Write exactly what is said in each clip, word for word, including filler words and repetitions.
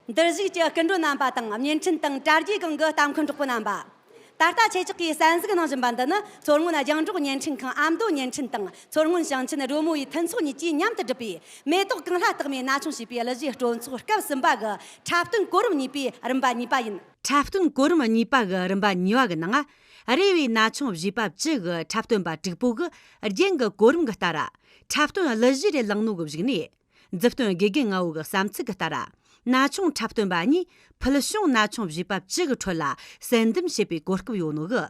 འདིར་བཞུགས་ཀྱི་སྐུ་མགྲོན་རྣམ་པ་དང་། བརྙན་འཕྲིན་དང་དྲ་རྒྱའི་སྒང་གི་ལྟ་མཁན་གྲོགས་པོ་རྣམ་པ། ད་ལྟ་ཁྱེད་ཅག་གིས་གསན་གཟིགས་གནང་བཞིན་པ་འདི་ནི་མཚོ་སྔོན་རྒྱང་སྒྲོག་བརྙན་འཕྲིན་ཁང་ཨ་མདོ་བརྙན་འཕྲིན་དང་མཚོ་སྔོན་ཞིང་ཆེན་རོལ་མོ་བའི་མཐུན་ཚོགས་གཉིས་ཀྱིས་མཉམ་དུ་བསྒྲུབས་པའི་མེ་ཏོག་གངས་ལྷ་རྟགས་མའི་ན་ཆུང་ཞེས་པའི་གླུ་གཞས་སྤྲོ་ཚོགས་སྐབས་གསུམ་པ་གི་འཁྲབ་སྟོན་གོ་རིམ་གཉིས་པའི་རིམ་པ་གཉིས་པ་ཡིན། འཁྲབ་སྟོན་གོ་རིམ་གཉིས་པ་གི་རིམ་པ་གཉིས་པ་གི་ནང་། རེ་བའི་ན་ཆུང་བཞི་པ་བཅུ་གི་འཁྲབ་སྟོན་པ་དྲུག་པོ་གིས་རྒྱན་གྱི་གོ་རིམ་གྱི་ལྟར་འཁྲབ་སྟོན་གླུ་གཞས་རེ་བླངས་ནོ་གི་གཞུག་ནས། མཛུབ་སྟོན་དགེ་རྒན་ལྔ་བོ་གི་བསམ་ཚུལ་གྱི་ལྟར། ན་ཆུང་འཁྲབ་སྟོན་པ་གཉིས་ཕུལ་བྱུང་ན་ཆུང་བཞི་པ་བཅུ་གི་ཁྲོད་ལ་གསལ་འདེམས་བྱེད་པའི་གོ་སྐབས་ཡོད་ནོ་གི།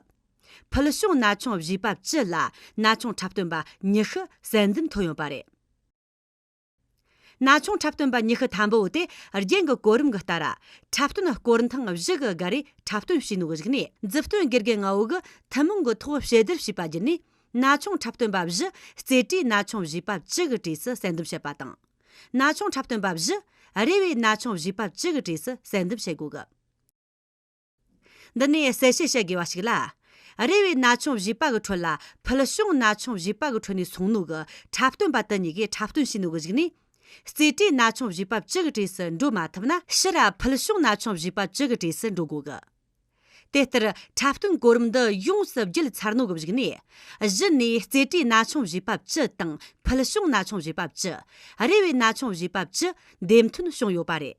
ཕུལ་བྱུང་ན་ཆུང་བཞི་པ་བཅུ་ལ་ན་ཆུང་འཁྲབ་སྟོན་པ་ཉི་ཤུ་གསལ་འདེམས་ཐོན་ཡོད་པ་རེད། ན་ཆུང་འཁྲབ་སྟོན་པ་ཉི་ཤུ་ཐམ་པོ་དེ་རྒྱན་གྱི་གོ་རིམ་གྱི་ལྟར། འཁྲབ་སྟོན་སྐོར་ཐེངས་བཞི་གི་སྒང་རེ་འཁྲབ་སྟོན་བྱས་ནོ་གི་གཞུག་ནས། མཛུབ་སྟོན་དགེ་རྒན་ལྔ་བོ་གིས་ཐུན་མོང་གི་ཐོག་ཞལ་འདེབས་བྱས་པ་བརྒྱུད་ནས། ན་ཆུང་འཁྲབ་སྟོན་པ་བཞི་རྩེ་གྲས་ན་ཆུང་བཞི་པ་བཅུ་གི་གྲས་སུ་གསལ་འདེམས་བྱས་པ་དང་། ན་ཆུང་འཁྲབ་སྟོན་པ་བཞི་རེ་བའི་ན་ཆུང་བཞི་པ་བཅུ་གི་གྲས་སུ་གསལ་འདེམས་བྱེད་དགོས་གི། འདི་ནས་གསལ་བཤད་བྱེད་དགོས་པ་ཞིག་ལ། རེ་བའི་ན་ཆུང་བཞི་པ་གི་ཁྲོད་ལ་ཕུལ་བྱུང་ན་ཆུང་བཞི་པ་གི་ཁྲོད་ནས་སོང་ནོ་གི་འཁྲབ་སྟོན་པ་དེ་གཉིས་ཀས་འཁྲབ་སྟོན་བྱས་ནོ་གི་གཞུག་ནས། རྩེ་གྲས་ན་ཆུང་བཞི་པ་བཅུ་གི་གྲས་སུ་འགྲོ་མ་ཐུབ་ན། ཕྱིར་ར་ཕུལ་བྱུང་ན་ཆུང་བཞི་པ་བཅུ་གི་གྲས་སུ་འགྲོ་དགོས་གི། དེ་ལྟར་འཁྲབ་སྟོན་གོ་རིམ་འདི་ཡོངས་སུ་བརྒྱུད་ཚར་ནོ་གི་གཞུག་ནས། གཞི་ནས་རྩེ་གྲས་ན་ཆུང་བཞི་པ་བཅུ་དང་ཕུལ་བྱུང་ན་ཆུང་བཞི་པ་བཅུ། རེ་བའི་ན་ཆུང་བཞི་པ་བཅུ་འདེམས་ཐོན་བྱུང་ཡོད་པ་རེད།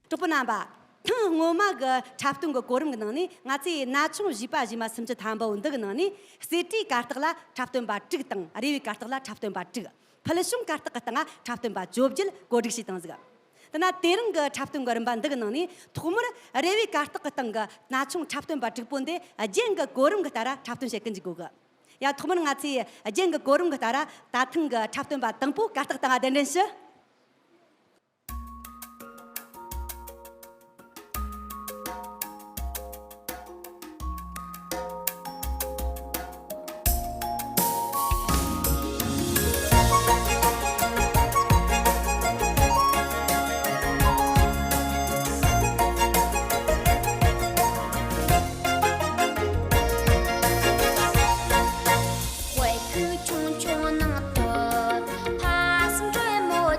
གྲོགས་པོ་རྣམ་པ། ཐེངས་སྔོན་མ་གི་འཁྲབ་སྟོན་གྱི་གོ་རིམ་གྱི་ནང་ནས། ང་ཚོས་ན་ཆུང་བཞི་པ་བཞི་མ་སུམ་ཅུ་ཐམ་པོ་འདི་གི་ནང་ནས། རྩེ་གྲས་གར་སྟེགས་ལ་འཁྲབ་སྟོན་པ་དྲུག་དང་། རེ་བའི་གར་སྟེགས་ལ་འཁྲབ་སྟོན་པ་དྲུག་ཕུལ་བྱུང་གར་སྟེགས་ཀྱི་སྟེང་འཁྲབ་སྟོན་པ་བཅོ་བརྒྱད་བཀོད་སྒྲིག་བྱས་བཏང་ཟིག། དེ་ན་དེ་རིང་གི་འཁྲབ་སྟོན་གྱི་རིམ་པ་འདི་གི་ནང་ནས། ཐོག་མར་རེ་བའི་གར་སྟེགས་ཀྱི་སྟེང་གི་ན་ཆུང་འཁྲབ་སྟོན་པ་དྲུག་པོ་འདི་རྒྱན་གྱི་གོ་རིམ་གྱི་ལྟར་འཁྲབ་སྟོན་བྱེད་ཀྱི་འཇུག་དགོས་གི། ཡ། ཐོག་མར་ང་ཚོས་རྒྱན་གྱི་གོ་རིམ་གྱི་ལྟར་ད་ཐེངས་ཀྱི་འཁྲབ་སྟོན་པ་དང་པོ་གར་སྟེགས་སྟེང་ང་གདན་འདྲེན་ཞུ། དཔེ་ཁུག་ཆུང་ཆུང་ནང་དུ་ཕ་སེང་དྲོན་མོ་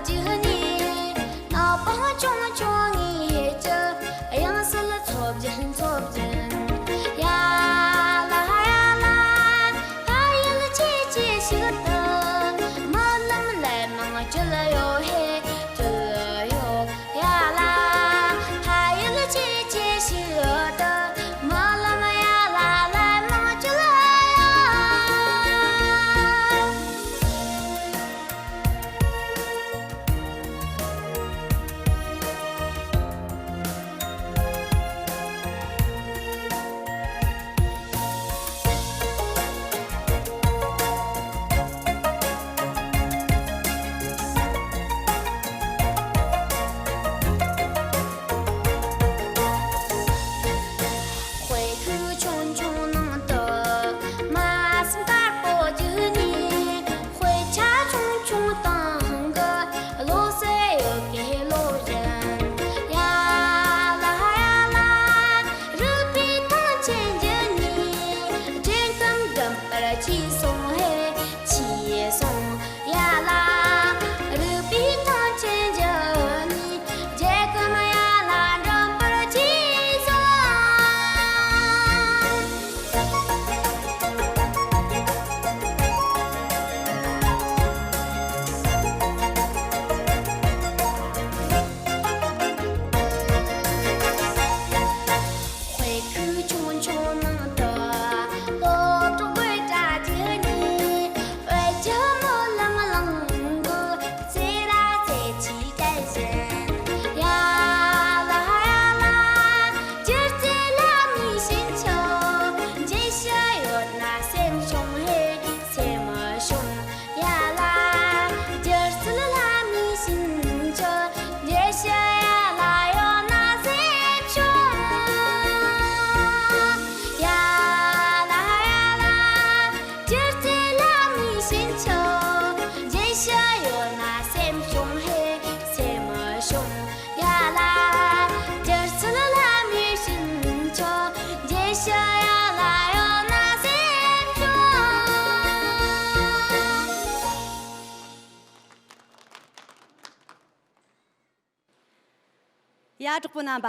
ཡ། གྲོགས་པོ་རྣམ་པ།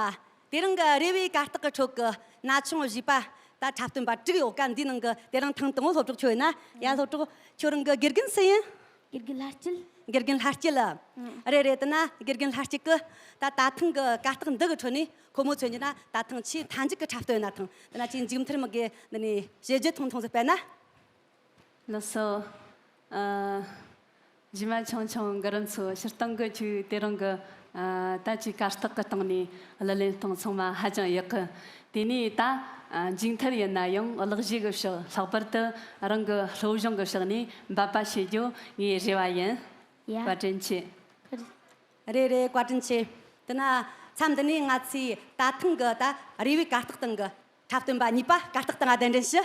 དེ་རིང་གི་རེ་བའི་གར་སྟེགས་ཀྱི་ཁྲོད་ཀྱི་ན་ཆུང་བཞི་པ་ད་འཁྲབ་སྟོན་པ་དྲུག་ཡོད་ཀ། འདིའི་ནང་གི་དེ་རིང་ཐེངས་དང་པོ་སློབ་གྲོགས་ཁྱོད་ཡིན་ན། ཡ། སློབ་གྲོགས་ཁྱོད་རང་གི་དགེ་རྒན་སུ་ཡིན། དགེ་རྒན་ལྷ་སྐྱིད། དགེ་རྒན་ལྷ་སྐྱིད་ལ། ཨང་། རེད་རེད། དེ་ན་དགེ་རྒན་ལྷ་སྐྱིད་ཀྱིས་ད་ད་ཐེངས་ཀྱི་གར་སྟེགས་འདི་གི་ཁྲོད་ནས་ཁོ་མོ་མཚོན་གྱི་ན་ད་ཐེངས་ཆེས་མཐའ་མཇུག་གི་འཁྲབ་སྟོན་ཡིན་ན་ཐང་། དེ་ན་ཆེས་མཇུག་མཐར་མི་དགེ་འདི་ནས་བཤད་རྒྱུ་ཐུང་ཐུང་ཟིག་སྤེལ་ན། ལགས་སོ། ཨ། རྗེས་མ་ཆུང་ཆུང་གི་རིམ་ཚོ་སྤྱིར་བཏང་གི་ཆུ་དེ་རིང་གི། ཨ། ད་ཅིག་གར་སྟེགས་ཀྱི་སྟེང་ནས་གླུ་ལེན་སྟངས་ཚང་མ་ཧ་ཅང་ཡག་གི། དེ་ནས་ད། ཨ། མཇུག་མཐར་ཡིན་ན་ཡང་གླུ་གཞས་ཀྱི་ཕྱོགས། ལྷག་པར་དུ་རང་གི་སློབ་སྦྱོང་གི་ཕྱོགས་ནས་འབད་པ་བྱེད་རྒྱུ་ངའི་རེ་བ་ཡིན། ཡ། བཀའ་དྲིན་ཆེ། རེད་རེད། བཀའ་དྲིན་ཆེ། དེ་ན་མཚམས་འདི་ནས་ང་ཚོས་ད་ཐེངས་ཀྱི་ད་རེ་བའི་གར་སྟེགས་སྟེང་གི་འཁྲབ་སྟོན་པ་གཉིས་པ་གར་སྟེགས་སྟེང་ང་གདན་འདྲེན་ཞུ།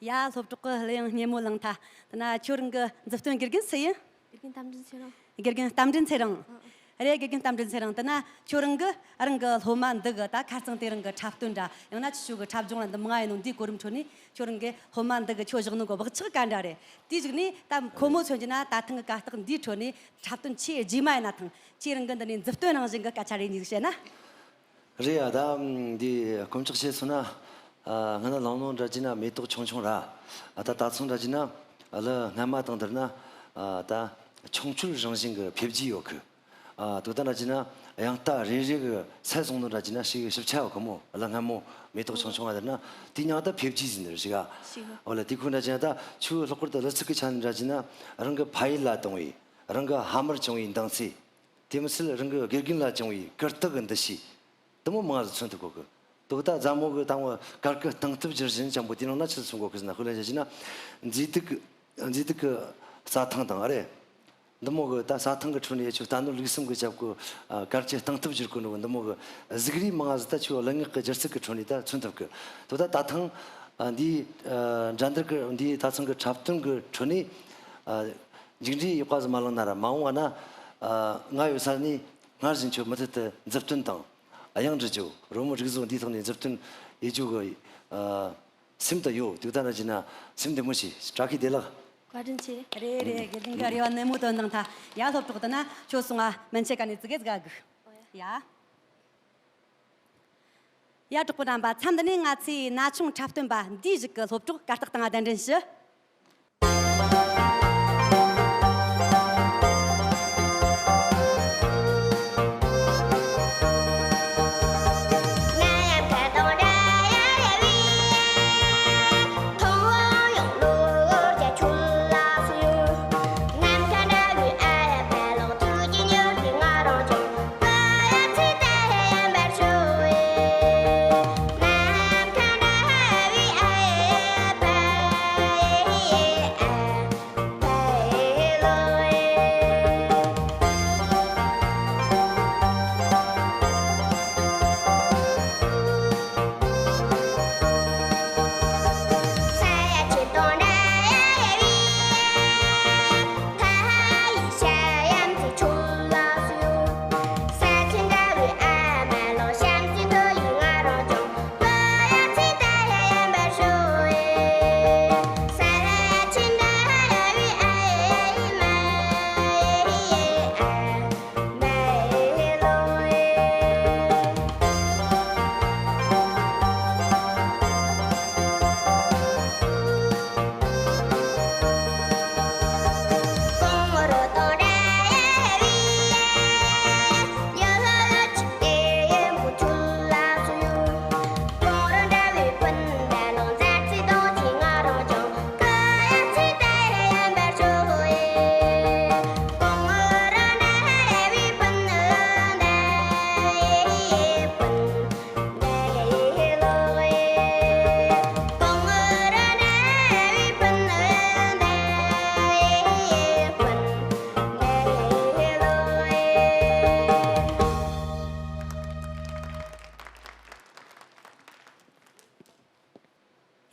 ཡ། སློབ་གྲོགས་ཀྱི་གླུ་དབྱངས་སྙན་མོ་བླངས་ཐལ། དེ་ན་ཁྱོད་རང་གི་མཛུབ་སྟོན་དགེ་རྒན་སུ་ཡིན། དགེ་རྒན་རྟ་མགྲིན་ཚེ་རིང་། དགེ་རྒན་རྟ་མགྲིན་ཚེ་རིང་། ཨ། རེད། དགེ་རྒན་རྟ་མགྲིན་ཚེ་རིང་། དེ་ན་ཁྱོད་རང་གི་རང་གི་སློབ་མ་འདི་གི་ད་ཁ་རྩང་དེ་རིང་གི་འཁྲབ་སྟོན་འདྲ། ཡང་ན་ཁྱེད་ཆོ་གི་འཁྲབ་སྦྱོང་ལ་འདི་མང་ཡིན་ནོ་འདིའི་གོ་རིམ་ཁྲོད་ནས་ཁྱོད་རང་གི་སློབ་མ་འདི་གི་ཁྱོད་བཞག་ནོ་གི་བག་ཆགས་ག་འདྲ་རེད། དེའི་གཞུག་ནས་ད་ཁོ་མོ་མཚོན་གྱི་ན་ད་ཐེངས་གི་གར་སྟེགས་འདིའི་ཁྲོད་ནས་འཁྲབ་སྟོན་ཆེས་རྗེས་མ་ཡིན་ན་ཐང་ཁྱེད་རང་གི་འདི་ནས་མཛུབ་སྟོན་རང་བཞིན་གི་སྐད་ཆ་རེ་གཉིས་བཤད་ན། རེད་ཡ། ད་འདི་དཀོན་མཆོག་བཤད་སོང་ན། ཨ། སྔ་ན་ལང་ལོང་འདྲ་གྱི་ན་མེ་ཏོག་ཆུང་ཆུང་ར། ཨ། ད་ད་ཚང་འདྲ་གྱི་ན་ཨ་ལ་སྔ་མ་དང་བསྡུར་ན། ཨ། ད་ཆུང་ཆུང་རང་བཞིན་གྱི་འཕེལ་རྒྱས་ཡོད་གི། ཨ། དུ་ད་འདྲ་གྱི་ན་དབྱངས་རྟ་རེ་རེ་གི་ཚད་བཟུང་ནོ་འདྲ་གྱི་ན་ཞིག་ཞིབ་ཆ་ཡོད་གི་མོ། ཨ་ལ་སྔ་མོ་མེ་ཏོག་ཆུང་ཆུང་བ་བསྡུར་ན་དེ་མྱང་ད་འཕེལ་རྒྱས་ཟིན་ནི་རེད་ཞིག་ཨ། ཞིག་ཨ་ལ་དེ་ཁོ་འདྲ་གྱི་ན་ད་ཆུ་ལྷག་པར་དུ་གླུ་ཚིག་གི་ཆ་ནས་འདྲ་གྱི་ན་རང་གི་ཕ་ཡུལ་ལ་གཏོང་བའི། རང་གི་ཕ་མར་བྱུང་བའི་འདང་ཚད། དེ་མི་ཚད་རང་གི་དགེ་རྒན་ལ་བྱུང་བའི་གུས་རྟགས་ཀྱི་འདུ་ཤེས། དེ་མོ་མང་ཟིག་མཚོན་ཐུབ་གོ་གི། དོ་ད་མཛའ་མོ་གི་དང་བོ་གར་གི་སྟེང་ཐུབ་རྒྱུ་བཞིན་ཅང་པོ་དེ་ནང་ན་ཆི་ཟིག་མཚོན་གོ་གི་ཟེར་ན། དཔེ་ལེན་བྱ་ཅི་ན་མཛེས་སྡུག་གི་མཛེས་སྡུག་གི་རྩྭ་ཐང་དང་ཨ་རེ། འདི་མོ་གི་ད་རྩྭ་ཐང་གི་ཁྲོད་ནས་ཡ་ཆོ་ལྟ་ནོ་ལུགས་སེམས་གི་རྒྱབ་གི། ཨ། གར་གྱི་སྟེང་ཐུབ་བསྒྱུར་གོ་ནོ་འདི་མོ་གི་གཟུགས་རིས་མང་ཟིག་ད་ཆོ་གླུ་ངག་གི་སྒྱུ་རྩལ་གི་ཁྲོད་ནས་ད་མཚོན་ཐུབ་གི། དོ་ད་ད་ཐེངས་ཨ་འདི་ཨ་འགྲན་བསྡུར་གི་འདི་ད་ཐེངས་གི་འཁྲབ་སྟོན་གི་ཁྲོད་ནས་ཨ་མཇུག་འབྲས་ཡག་པ་ཟིག་མ་བླངས་ན་ར། མ་འོངས་པ་ན་ཨ་ང་ཡོད་ས་ནས་སྔར་བཞིན་ཁྱོད་མུ་མཐུད་དུ་མཛུབ་སྟོན་དང་། དབྱངས་འབྲི་རྒྱུ། རོལ་མོ་རིག་བཟོ་འདིའི་ཐོག་ནས་མཛུབ་སྟོན་ཡེ་རྒྱུ་གི་ཨ་སེམས་དུ་ཡོད། དུས་ད་ན་ཅི་ན་སེམས་བདེ་མོ་བྱོས། བཀྲ་ཤིས་བདེ་ལེགས། བཀའ་དྲིན་ཆེ། རེད་རེད། དགེ་རྒན་གི་རེ་བ་ནན་མོ་བཏོན་དང་། ད་ཡ་སློབ་གྲོགས་དེ་ན་ཁྱོད་སོང་ང་སྨན་ཆེ་ག་ནས་ཙི་གེ་ཙི་ག་གི། ཡ། ཡ། གྲོགས་པོ་རྣམ་པ། མཚམས་འདི་ནས་ང་ཚོའི་ན་ཆུང་འཁྲབ་སྟོན་པ་འདིའི་གཞུག་གི་སློབ་གྲོགས་གར་སྟེགས་སྟེང་ང་གདན་འདྲེན་ཞུ།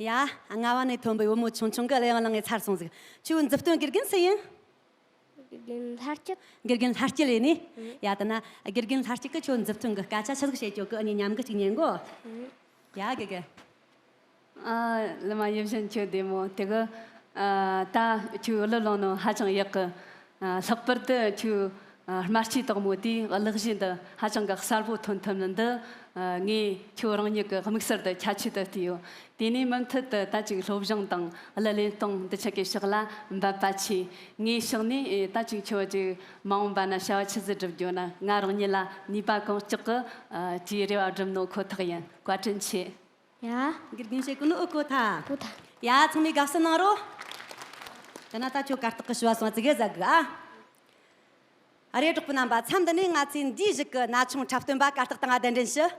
ཡ། ལྔ་བ་ནས་ཐོན་པའི་བུ་མོ་ཆུང་ཆུང་གི་གླུ་དབྱངས་བླངས་ངས་ཚར་སོང་ཟིག་ཁྱོའི་མཛུབ་སྟོན་དགེ་རྒན་སུ་ཡིན། དགེ་རྒན་ལྷ་སྐྱིད། དགེ་རྒན་ལྷ་སྐྱིད་ཡིན་ནི། ཡ། ད་ན་དགེ་རྒན་ལྷ་སྐྱིད་གི་ཁྱོད་མཛུབ་སྟོན་གི་སྐད་ཆ་ཆི་ཟིག་བཤད་རྒྱུ་གི། ཨ་ནི་མཉམ་གི་ཅིག་ཉན་གོ། ཡ། དགེ་རྒན། ཨ། ལི་མ་ཡིད་བཞིན་ཁྱོད་བདེ་མོ། དེ་གི་ཨ་ད་ཁྱོད་གླུ་བླངས་ནོ་ཧ་ཅང་ཡག་གི། ཨ། ལྷག་པར་དུ་ཁྱོད་ཨ་སྨྲ་ལྕེ་དག་མོ་དེས་གླུ་གཞས་འདི་ཧ་ཅང་གི་གསལ་པོ་ཐོན་ཐུབ་ནི་འདི། ཨ། ངས་ཁྱོད་རང་ཉིད་ཀྱི་དམིགས་བསལ་དུ་ཁྱད་ཆོས་དུ་བལྟས་ཡོད། དེ་ནས་མུ་མཐུད་དུ་ད་ཅིག་སློབ་སྦྱོང་དང་གླུ་ལེན་སྟངས་འདི་ཆ་གི་ཕྱོགས་ལ་འབད་པ་ཆེ། ངའི་ཕྱོགས་ནས་ཨེ་ད་ཅིག་ཁྱོད་ཀྱི་མ་འོངས་པ་ན་བྱ་བ་ཆི་ཟིག་སྒྲུབ་རྒྱུ་ན་ང་རང་ཉིད་ལ་ནུས་པ་གང་ལྕོགས་ཀྱིས་ཨ་ཅིག་རེ་བ་སྒྲུབ་ནོ་ཁོ་ཐག་ཡིན། བཀའ་དྲིན་ཆེ། ཡ། དགེ་རྒན་བཤད་གི་ནོ་ཨོ་གོ་ཐལ། གོ་ཐལ། ཡ། ཚང་མས་དགའ་བསུ་གནང་རོགས། དེ་ན་ད་ཁྱོད་གར་སྟེགས་གི་ཞུ་བ་སོང་ཙི་གེ་ཟ་གི་ཨ། ཨ་རེ་གྲོགས་པོ་རྣམ་པ། མཚམས་འདི་ནས་ང་ཚོའི་འདིའི་གཞུག་གི་ན་ཆུང་འཁྲབ་སྟོན་པ་གར་སྟེགས་སྟེང་ང་གདན་འདྲེན་ཞུ།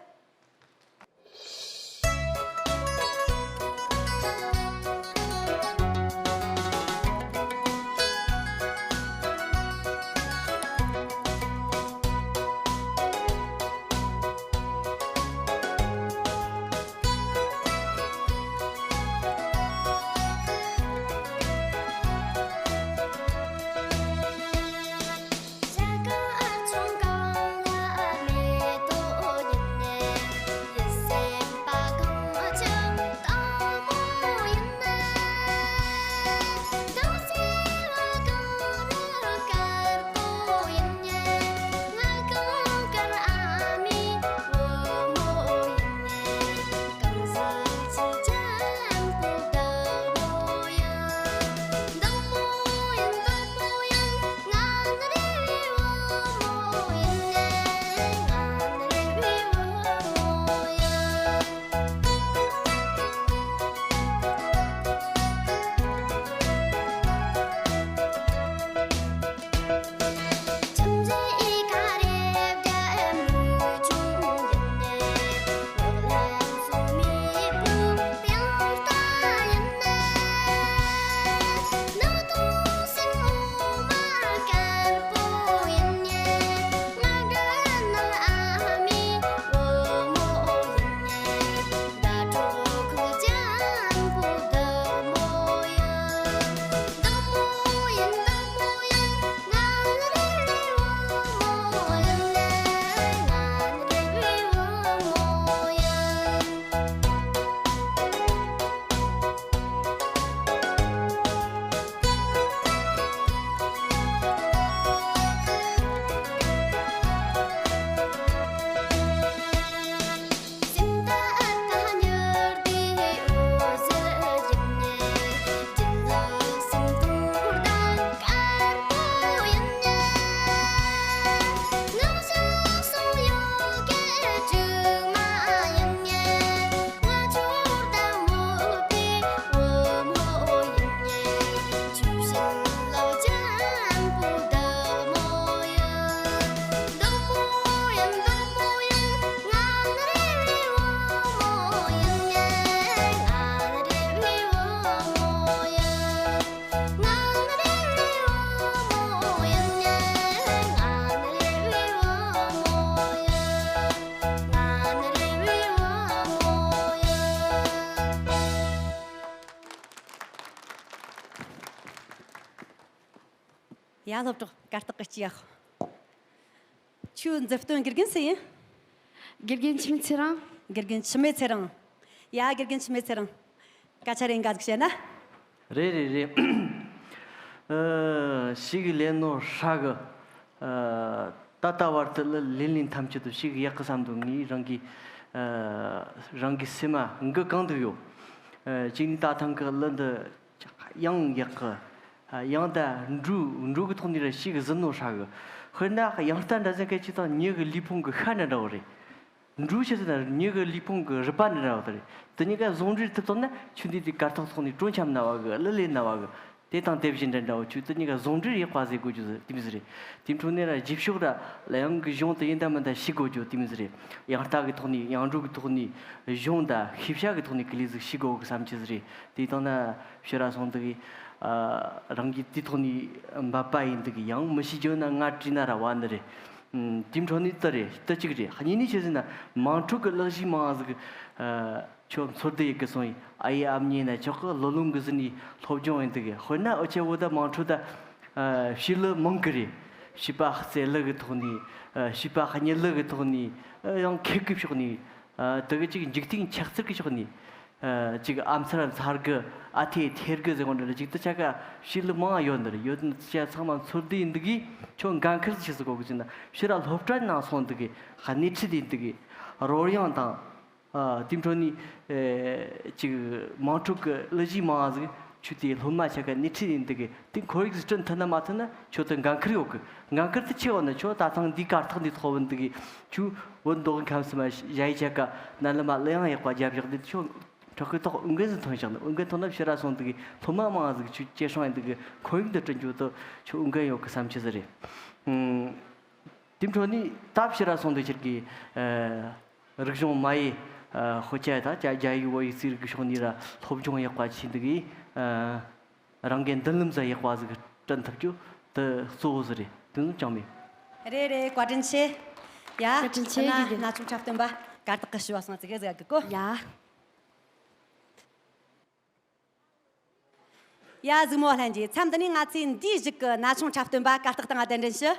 ཡ། སློབ་གྲོགས་གར་སྟེགས་གི་སྤྱི་ཡག་ཁྱོའི་མཛུབ་སྟོན་དགེ་རྒན་སུ་ཡིན། དགེ་རྒན་འཆི་མེད་ཚེ་རིང་། དགེ་རྒན་འཆི་མེད་ཚེ་རིང་། ཡ། དགེ་རྒན་འཆི་མེད་ཚེ་རིང་། སྐད་ཆ་རེ་འགའ་ཟིག་བཤད་ན། རེད་རེད་རེད། ཨ། ཞེ་གི་ལས་ནོར་ཧྲ་གི། ཨ། ད་ལྟ་བར་དུ་ལ་ལེན་ལེན་ཐམས་ཅད་དུ་ཞེ་གི་ཡག་གི་བསམ་འདུག་ངས་རང་གི། ཨ། རང་གི་སེམས་མ་འགུལ་གང་འདུག་ཡོད། ཨ། གཅིག་ནི་ད་ཐེངས་གི་གླུ་འདི་ཡང་ཡག་གི། ཨ། ཡང་ད་འགྲོ་འགྲོ་གི་ཐོག་ནས་ར་ཞེ་གི་ཟིན་ནོ་ཧྲ་གི། དཔེར་ན་དབྱངས་རྟ་འདྲ་ཟིག་གི་ཅིག་དང་མྱི་གི་ལུས་ཕུང་གི་ཤ་འདྲ་འདྲ་བོ་རེད། འགྲོ་ཆེ་ཟེར་ན་མྱི་གི་ལུས་ཕུང་གི་རུས་པ་འདྲ་འདྲ་བོ་དེ་རེད། དེ་གཉིས་ཀ་ཟུང་འབྲེལ་ཐུབ་ཐུབ་ན་ཁྱོད་འདི་དེ་གར་སྟེགས་ཐོག་ནས་སྤྲོ་འཆམ་ན་བ་གི། གླུ་ལེན་ན་བ་གི། དེ་དང་དེ་བཞིན་འདྲ་འདྲ་བོ། ཁྱོད་དེ་གཉིས་ཀ་ཟུང་འབྲེལ་ཡག་པ་ཟིག་དགོས་རྒྱུ་ཟིག་དེ་མོ་ཟིག་རེད། དེ་འཕྲོ་ནས་ར་རྗེས་ཕྱོགས་ར་ལ་ཡང་གི་གཞུང་དེ་ཡིན་ད་མིན་ད་ཤེས་དགོས་རྒྱུ་དེ་མོ་ཟིག་རེད། དབྱངས་རྟ་གི་ཐོག་ནས། དབྱངས་འགྲོ་གི་ཐོག་ནས། གཞུང་དང་ཤེས་བྱ་གི་ཐོག་ནས་གི་ལས་ཟིག་ཤེས་དགོས་གི་བསམ་རྒྱུ་ཟིག་རེད། དེ་དང་ན་ཕྱི་ར་སོང་དུ་གི། ཨ། རང་གི་དེ་ཐོག་ནས་འབད་པ་ཡིན་དུ་གི། ཡང་མི་ཤེས་རྒྱུ་ན་ང་བྲིས་ན་ར་བ་ནི་རེད། ཨ། དེ་འཕྲོ་ནས་དེ་རེད། དེ་གཅིག་རེད། གཉིས་ནས་ཆི་ཟེར་ན་དམངས་ཁྲོད་གི་གླུ་གཞས་མང་ཟིག་ཨ། ཁྱོད་ཚོར་སྡུད་ཡེད་གི་སོང་ཡིན། ཨ་ཡེ་ཨ་མྱེས་ན་ཆོག་གི། ལོ་ལོན་གི་ཟིན་ནས་སློབ་སྦྱོང་ཡིན་དུ་གི། དཔེར་ན་འུ་ཆ་བོ་ད་དམངས་ཁྲོད་ད། ཨ། ཕྱི་གླུ་མང་གི་རེད། ཕྱུ་པ་རྩེད་གླུ་གི་ཐོག་ནས། ཨ། ཕྱུ་པ་གཉིད་གླུ་གི་ཐོག་ནས། ཨ། ཡང་ཁེབས་གི་ཕྱོགས་ནས། ཨ། དེ་གི་ཅིག་འཇིག་རྟེན་ཆགས་ཚུལ་གི་ཕྱོགས་ནས། ཨ། ཅིག་ཨ་མཚར་མཚར་གི། ཨ་ཐེ་ཐེར་གི་ཟེར་བ་འདྲ་རེད། ཅིག་དེ་ཆ་ག་ཕྱི་གླུ་མང་ཡོད་འདི་རེད། ཡོད་ན་དེ་ཆ་ཚང་མ་ཚོར་སྡུད་ཡིན་དུ་གི། ཁྱོད་འགན་ཁུར་ཆི་ཟིག་དགོས་གི་ཟེར་ན་ཕྱི་ར་སློབ་གྲྭ་ནང་སོང་དུ་གི་སྣེ་ཁྲིད་ཡིན་དུ་གི། རོལ་དབྱངས་དང་། ཨ། དེ་འཕྲོ་ནས། ཨེ། ཅིག་དམངས་ཁྲོད་ཀྱི་གླུ་གཞས་མང་ཟིག་ཁྱོད་དེ་སློབ་མ་ཆ་ག་སྣེ་ཁྲིད་ཡིན་དུ་གི། དེ་ཁོར་ཡུག་ཟིག་བསྐྲུན་ཐུབ་ན་མ་ཐུབ་ན་ཁྱོད་དེ་འགན་ཁུར་ཡོད་གི། འགན་ཁུར་དེ་ཆེ་བ་ན་ཁྱོད་ད་ཐེངས་འདི་གར་སྟེགས་འདི་ཐོག་བུད་འདུག་གི། ཁྱོད་བུད་འདུག་གི་ཁམས་སུ་མ་ཞ་ཡི་ཆ་ག་ན་ལི་མ་གླུ་དབྱངས་ཡག་པ་རྒྱབ་བཞག་དེ་ཁྱོད་ཁྲག་གི་ཐོག་འོས་འགན་ཟིག་ཐོན་བཞག་ན། འོས་འགན་ཐོན་ན་ཕྱི་ར་སོང་དུ་གི་སློབ་མ་མང་ཟིག་ཁྱོད་སྐྱེད་སྲིང་ཡིན་དུ་གི། ཁོར་ཡུག་འདི་བསྐྲུན་རྒྱུ་དེ་ཁྱོད་འོས་འགན་ཡོད་གི་བསམ་རྒྱུ་ཟིག་རེད། ཨང་། དེ་འཕྲོ་ནས་ད་ཕྱི་ར་སོང་དུ་ཁྱེད་ཀྱི། ཨ། རིག་གཞུང་མ་ཡི། ཨ། དཔེ་ཆ་དང་རྒྱ་རྒྱ་ཡིག་བོད་ཡིག་རྩིས་རིག་གི་ཕྱོགས་ནས་ར་སློབ་སྦྱོང་ཡག་པ་བྱས་འདུག་གི། ཨ། རང་གི་མདུན་ལམ་ཟིག་ཡག་པ་ཟིག་བསྐྲུན་ཐུབ་རྒྱུ་དེ་གཙོ་བོ་ཟིག་རེད། དེ་ནི་ཅང་མེད། རེད་རེད། བཀའ་དྲིན་ཆེ། ཡ། བཀའ་དྲིན་ཆེ། དེ་ན་དགེ་རྒན། ན་ཆུང་འཁྲབ་སྟོན་པ་གར་སྟེགས་གི་ཞུ་བ་སོང་ཙི་གེ་ཟིག་གི་གོ། ཡ། ཡ། གཟིགས་མོ་ལྷན་རྒྱས། མཚམས་འདི་ནས་ང་ཚོས་འདིའི་གཞུག་གི་ན་ཆུང་འཁྲབ་སྟོན་པ་གར་སྟེགས་སྟེང་ང་གདན་འདྲེན་ཞུ།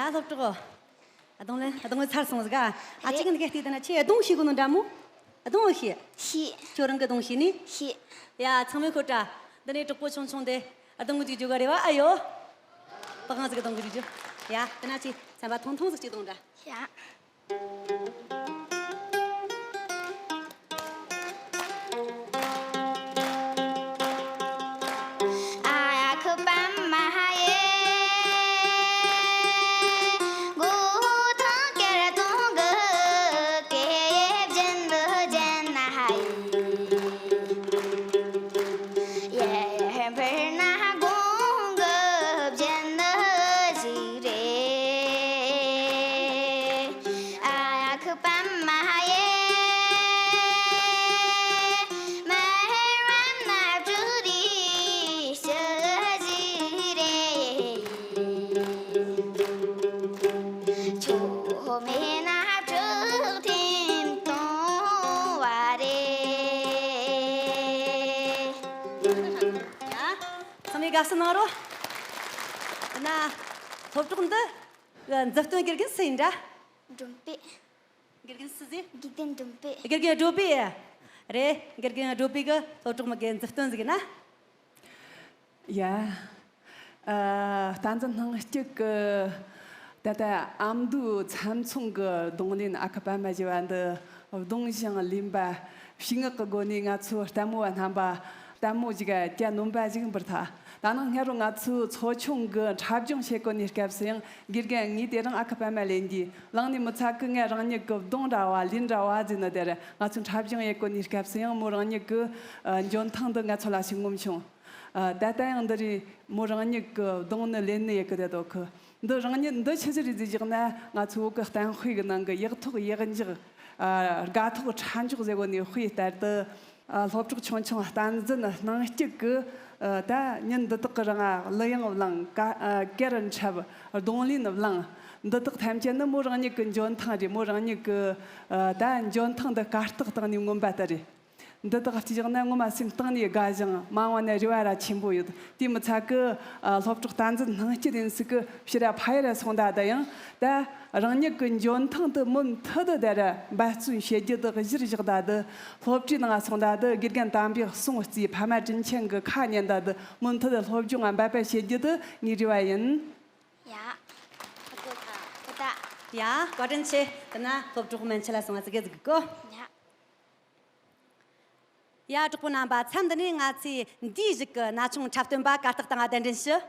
ཨ་སློབ་གྲོགས། ཨ་གདོང་ལེན་ཨ་གདོང་ལེན་ཚར་སོང་ཟིག་ཨ། ཨ་རེད། གཅིག་འདི་ག་བལྟས་བསྡད་ན་ཁྱེད་གདོང་ཤེས་གོ་ནོ་འདྲ་མོ། གདོང་ཤེས། ཤེས། ཁྱོད་རང་གི་གདོང་ཤེས་ནི། ཤེས། ཡ་ཚང་མས་ཁོ་ཏྲ། འདི་ནས་གྲོགས་པོ་ཆུང་ཆུང་དེ་ཨ་གདོང་གི་ཅིག་བརྗོད་ག་རེ་བ་ཨ་ཡོ། པ་གང་ཟིག་གི་གདོང་གི་ཅིག་བརྗོད། ཡ་དེ་ན་ཅི་ཚན་པ་ཐུང་ཐུང་ཟིག་ཅིག་གདོང་འདྲ། ཡ། ཚང་མས་དགའ་བསུ་གནང་རོགས། ན། སློབ་གྲོགས་འདི་གི་མཛུབ་སྟོན་དགེ་རྒན་སུ་ཡིན་འདྲ། སྒྲོམ་པས། དགེ་རྒན་སུ་ཟེར། དགེ་རྒན་སྒྲོམ་པས། དགེ་རྒན་སྒྲོམ་པས། རེད། དགེ་རྒན་སྒྲོམ་པས་གི་སློབ་གྲོགས་མི་གི་མཛུབ་སྟོན་ཟིག་ན། ཡ། ཨ། སྟངས་འཛིན་སྣང་སྐྱིད་གི། ད་ལྟ་ཨ་མདོའི་ཚྭ་མཚུངས་གི་གདོང་ལེན་ཨ་ཁུ་པད་མ་ཞུ་བ་འདི་གདོང་ཞིང་ལེན་པ། ཕྱི་ངག་གི་སྒོ་ནས་ང་ཚོའི་ལྟད་མོ་བ་རྣམ་པ་ལྟད་མོ་ཞིག་གྱ་ནོམ་པ་ཞིག་འབུར་ཐལ། ད་ནངས་སྔ་རོ་ང་ཚོའི་ཚོ་ཆུང་གི་འཁྲབ་སྦྱོང་བྱེད་གོ་ནི་སྐབས་སུ་ཡང་དགེ་རྒན་ངས་དེ་རིང་ཨ་ཁུ་པད་མ་ལེན་རྒྱུ་བླངས་ནས་མི་ཚད་གི་ངས་རང་ཉིད་གི་གདོང་འདྲ་བ་ལེན་འདྲ་བ་ཟེར་ནི་དེར་ང་ཚོའི་འཁྲབ་སྦྱོང་ཡེད་གོ་ནི་སྐབས་སུ་ཡང་མོ་རང་ཉིད་གི་འཇོན་ཐང་འདི་ང་ཚོ་ལ་ཞིག་ངོམ་བྱུང་། ཨ། ད་ལྟ་ཡང་འདི་རེད། མོ་རང་ཉིད་ཀྱི་གདོང་ནི་ལེན་ནི་ཡེད་གི་བསྡད་དོ་ཁུ། འདི་རང་ཉིད་འདི་ཆི་ཟིག་རེད་ཟེར་བཞག་ན། ང་ཚོ་བོད་ཀྱི་གཏམ་དཔེ་གི་ནང་གི་ཡག་ཐོག་ཡག་འཇོག་ཨ། དགའ་ཐོག་ཕྲ་མཇུག་ཟེར་གོ་ནི་དཔེ་ལྟར་དུ། ཨ། སློབ་གྲོགས་ཆུང་ཆུང་བསྟན་འཛིན་སྣང་སྐྱིད་ཀྱི། ཨ། ད་ཉིན་འདི་དག་གི་རིང་ང་གླུ་དབྱངས་བླངས། ཀ། ཨ། གར་འཁྲབ། རྡུང་ལེན་བླངས། འདི་དག་ཐམས་ཅད་ནི་མོ་རང་ཉིད་ཀྱི་འཇོན་ཐང་རེད། མོ་རང་ཉིད་ཀྱི། ཨ། ད་འཇོན་ཐང་འདི་གར་སྟེགས་སྟེང་ནས་མངོན་པ་ལྟར་རེད། འདི་དག་བརྩིས་བཞག་ན་ངོ་མ་སེམས་གཏིང་ནས་དགའ་ཞིང་མ་འོངས་ན་རེ་བ་ར་ཆེན་པོ་ཡོད། དེ་མི་ཚད་ཀི། ཨ། སློབ་གྲོགས་བསྟན་འཛིན་སྣང་སྐྱིད་ཡིན་སྲིད་ཀི་ཕྱིར་ར་ཕ་ཡུལ་ར་སོང་ད་དུ་ཡང་ད་རང་ཉིད་ཀྱི་འཇོན་ཐང་དུ་མུ་མཐུད་དུ་དེ་ར་འབད་བརྩོན་བྱེད་རྒྱུ་དུ་གཞིར་བཞག་ད་དུ། སློབ་གྲྭའི་ནང་སོང་ད་དུ་དགེ་རྒན་དམ་པའི་གསུང་བརྩིས། ཕ་མ་དྲིན་ཆེན་གྱི་ཁ་ཉན་ད་དུ་མུ་མཐུད་དུ་སློབ་སྦྱོང་ང་འབད་པ་བྱེད་རྒྱུ་དུ་ངའི་རེ་བ་ཡིན། ཡ། ཡ། བཀའ་དྲིན་ཆེ། དེ་ན་སློབ་གྲོགས་མན་ཆད་ལ་སོང་བ་ཙི་གེ་ཟིག་གོ། ཡ། ཡ། གྲོགས་པོ་རྣམ་པ། མཚམས་འདི་ནས་ང་ཚོས་འདིའི་གཞུག་གི་ན་ཆུང་འཁྲབ་སྟོན་པ་གར་སྟེགས་སྟེང་ང་གདན་འདྲེན་ཞུ།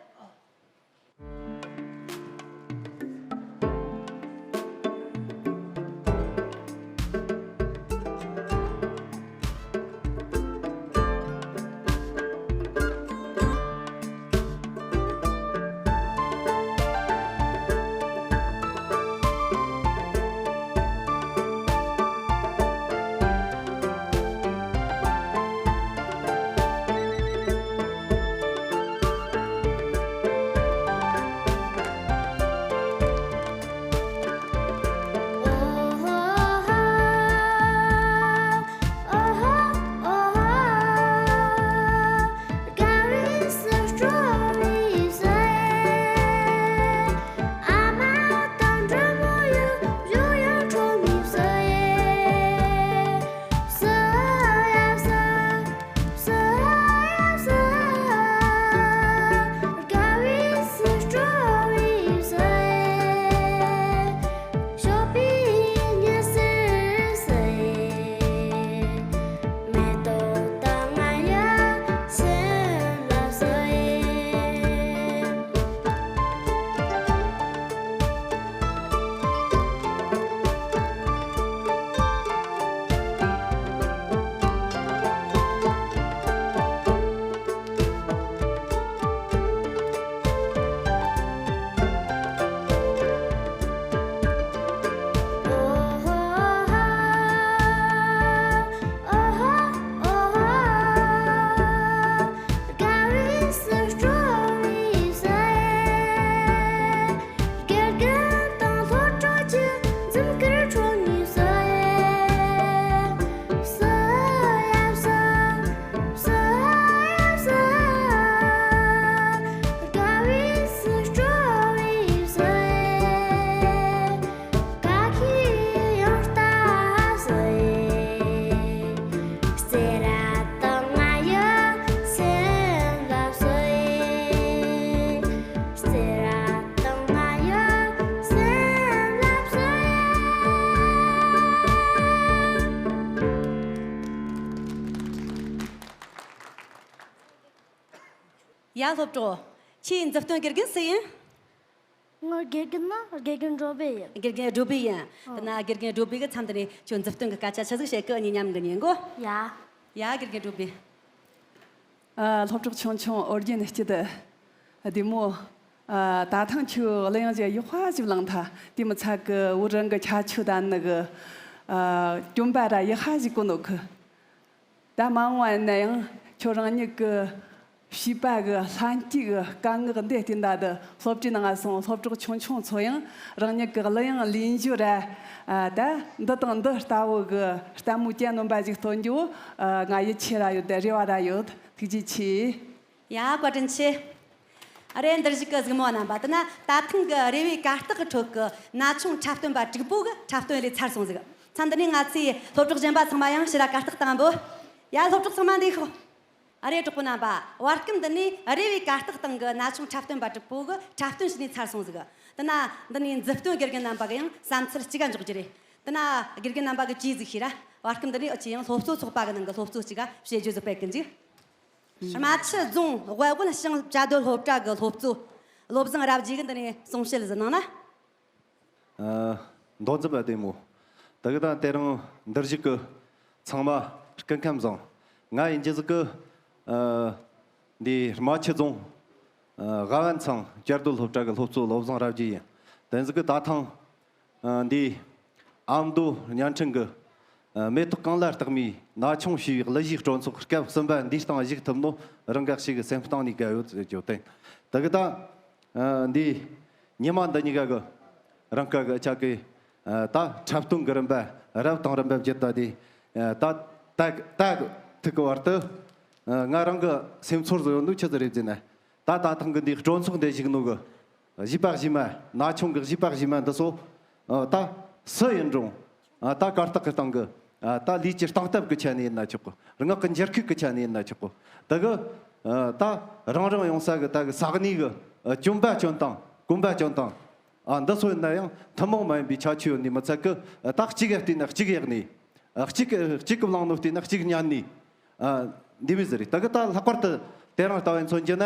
ཡ། སློབ་གྲོགས། ཁྱེད་མཛུབ་སྟོན་དགེ་རྒན་སུ་ཡིན། ང་དགེ་རྒན་ནི་དགེ་རྒན་བགྲོད་པའི་ཡིན། དགེ་རྒན་བགྲོད་པའི་ཡིན། ཨ། དེ་ན་དགེ་རྒན་བགྲོད་པའི་གི་མཚམས་འདི་ནས་ཁྱོད་མཛུབ་སྟོན་གི་སྐད་ཆ་ཆི་ཟིག་བཤད་གི་ངས་མཉམ་གི་ཉན་གོ། ཡ། ཡ། དགེ་རྒན་བགྲོད་པའི། ཨ། སློབ་གྲོགས་ཆུང་ཆུང་ཨོ་རྒྱན་སྐྱིད་བདེ་མོ། ཨ། ད་ཐེངས་ཁྱོད་གླུ་དབྱངས་ཅིག་ཡག་པ་ཞིག་བླངས་ཐལ། དེ་མི་ཚད་གི་བོད་རང་གི་ཁྱད་ཆོས་དང་ནི་གི། ཨ། སྐྱོན་པ་ར་ཡག་པ་ཞིག་གོ་ནོ་གི། ད་མ་འོངས་པ་ཡིན་ན་ཡང་ཁྱོད་རང་ཉིད་ཀྱི་བྱིས་པ་གི་ལྷན་སྐྱེས་ཀྱི་སྐད་ངག་འདི་བསྟན་ད་དུ་སློབ་གྲྭའི་ནང་སོང་སློབ་གྲོགས་ཆུང་ཆུང་ཚོ་ཡང་རང་ཉིད་ཀྱི་གླུ་དབྱངས་ལེན་རྒྱུ་ར། ཨ། ད་འདི་དང་འདི་ལྟ་བུ་གི་ལྟད་མོ་གྱ་ནོམ་པ་ཞིག་སྟོན་རྒྱུ། ཨ། ང་ཡིད་ཆེས་ར་ཡོད། དེ་རེ་བ་ར་ཡོད། ཐུགས་རྗེ་ཆེ། ཡ། བཀའ་དྲིན་ཆེ། ཨ། རེད། འདིར་བཞུགས་གི་གཟིགས་མོ་རྣམ་པ། དེ་ན་ད་ཐེངས་ཀྱི་རེ་བའི་གར་སྟེགས་ཀྱི་ཁྲོད་ཀྱི་ན་ཆུང་འཁྲབ་སྟོན་པ་དྲུག་པོ་གི་འཁྲབ་སྟོན་ལས་ཚར་སོང་ཟིག། མཚམས་འདི་ནས་ང་ཚོའི་སློབ་གྲོགས་གཞན་པ་ཚང་མ་ཡང་ཕྱིར་ར་གར་སྟེགས་སྟེང་འབོ། ཡ། སློབ་གྲོགས་ཚང་མ་འདིར་ཤོག། ཨ། རེད། གྲོགས་པོ་རྣམ་པ། བར་སྐབས་འདི་ནས་རེ་བའི་གར་སྟེགས་སྟེང་གི་ན་ཆུང་འཁྲབ་སྟོན་པ་དྲུག་པོ་གི་འཁྲབ་སྟོན་བྱས་ནས་ཚར་སོང་ཟིག། དེ་ན་འདི་ནས་མཛུབ་སྟོན་དགེ་རྒན་རྣམ་པ་གི་ཡང་བསམ་ཚུལ་གཅིག་ག་འཇོག་རྒྱུ་རེད། དེ་ན་དགེ་རྒན་རྣམ་པ་གི་ཅི་ཟིག་ཤེས་ར། བར་སྐབས་འདི་ནས་ཨ་ཅེ་ཡང་སློབ་གཙོ་ཚོགས་པ་གི་ནང་གི་སློབ་གཙོ་གཅིག་ག་བཤད་རྒྱུ་ཟིག་སྤེལ་གི་འཇུག། རྨ་ཆུ་རྫོང་དབལ་བོན་ཞང་བཅའ་སྡོད་སློབ་གྲྭ་གི་སློབ་གཙོ་བློ་བཟང་རབ་རྒྱས་ཀྱིས་འདི་ནས་གསུང་བཤད་ཟིག་གནང་ན། ཨ། མདོ་འཛིན་པ་བདེ་མོ། ད་གི་ད་དེ་རིང་འདིར་བཞུགས་གི་ཚང་མ་སྐུ་ཁམས་བཟང་། ང་ཡིན་རྒྱུ་ཟིག་གི། ཨ། འདི་རྨ་ཆུ་རྫོང་། ཨ། དབལ་བོན་ཞང་བཅའ་སྡོད་སློབ་གྲྭ་གི་སློབ་གཙོ་བློ་བཟང་རབ་རྒྱས་ཡིན། དེ་ཟིག་གི་ད་ཐེངས། ཨ། འདི་ཨ་མདོ་བརྙན་འཕྲིན་གི། ཨ། མེ་ཏོག་གང་ལ་རྟགས་མའི་ན་ཆུང་བྱིས་པའི་གླུ་གཞས་སྤྲོ་ཚོགས་སྐབས་གསུམ་པ་འདིའི་སྟེང་ཞུགས་ཐུབ་ནོ་རང་འགའ་ཞིག་གི་སེམས་གཏིང་ནས་དགའ་ཡོད་ཟེར་རྒྱུ་དེ། ད་གི་ད། ཨ། འདི་ཉི་མ་འདི་གཉིས་ཀ་གི་རང་ཀ་གི་ཆ་གི། ཨ། ད་འཁྲབ་སྟོན་གི་རིམ་པ་རབ་དང་རིམ་པ་བརྒྱུད་ད་དེ། ཨ། ད་ད་ད་ཐུག་གི་བར་དུ། ཨ། ང་རང་གི་སེམས་ཚོར་བཟོ་ཡོད་འདུག་ཆི་ཟིག་རེད་ཟེར་ན། ད་ད་ཐེངས་གི་འདི་སྤྲོ་ཚོགས་འདི་ཞུགས་ནོ་གི་བྱིས་པ་བྱིས་མ། ན་ཆུང་གི་བྱིས་པ་བྱིས་མ་འདི་ཚོ། ཨ། ད་སུ་ཡིན་རུང་། ཨ། ད་གར་སྟེགས་ཀྱི་སྟེང་གི། ཨ། ད་ལུས་ཀྱི་སྟངས་སྟབས་ཀྱི་ཆ་ནས་ཡིན་ན་ཆོག་གི། ངག་གི་འགྱུར་ཁུག་གི་ཆ་ནས་ཡིན་ན་ཆོག་གི། ད་གི། ཨ། ད་རང་རང་ཡོང་ས་གི་ད་གི་ས་གནས་གི། ཨ། གྱོན་པ་གྱོན་སྟངས། གོན་པ་གྱོན་སྟངས། ཨ། འདི་ཚོ་ཡིན་ན་ཡང་ཐུན་མོང་མ་ཡིན་པའི་ཁྱད་ཆོས་ཡོད་ནི་མི་ཚད་གི། ཨ། ད་གཅིག་ག་བལྟས་ན་གཅིག་ཡག་ནི། ཨ། གཅིག་གཅིག་གི་བླངས་ནོ་བལྟས་ན་གཅིག་ཉན་ནི། ཨ། འདི་མོ་ཟིག་རེད། ད་གི་ད་ལྷག་པར་དུ་དེ་རིང་ལྟ་བུ་མཚོན་རྒྱུ་ན།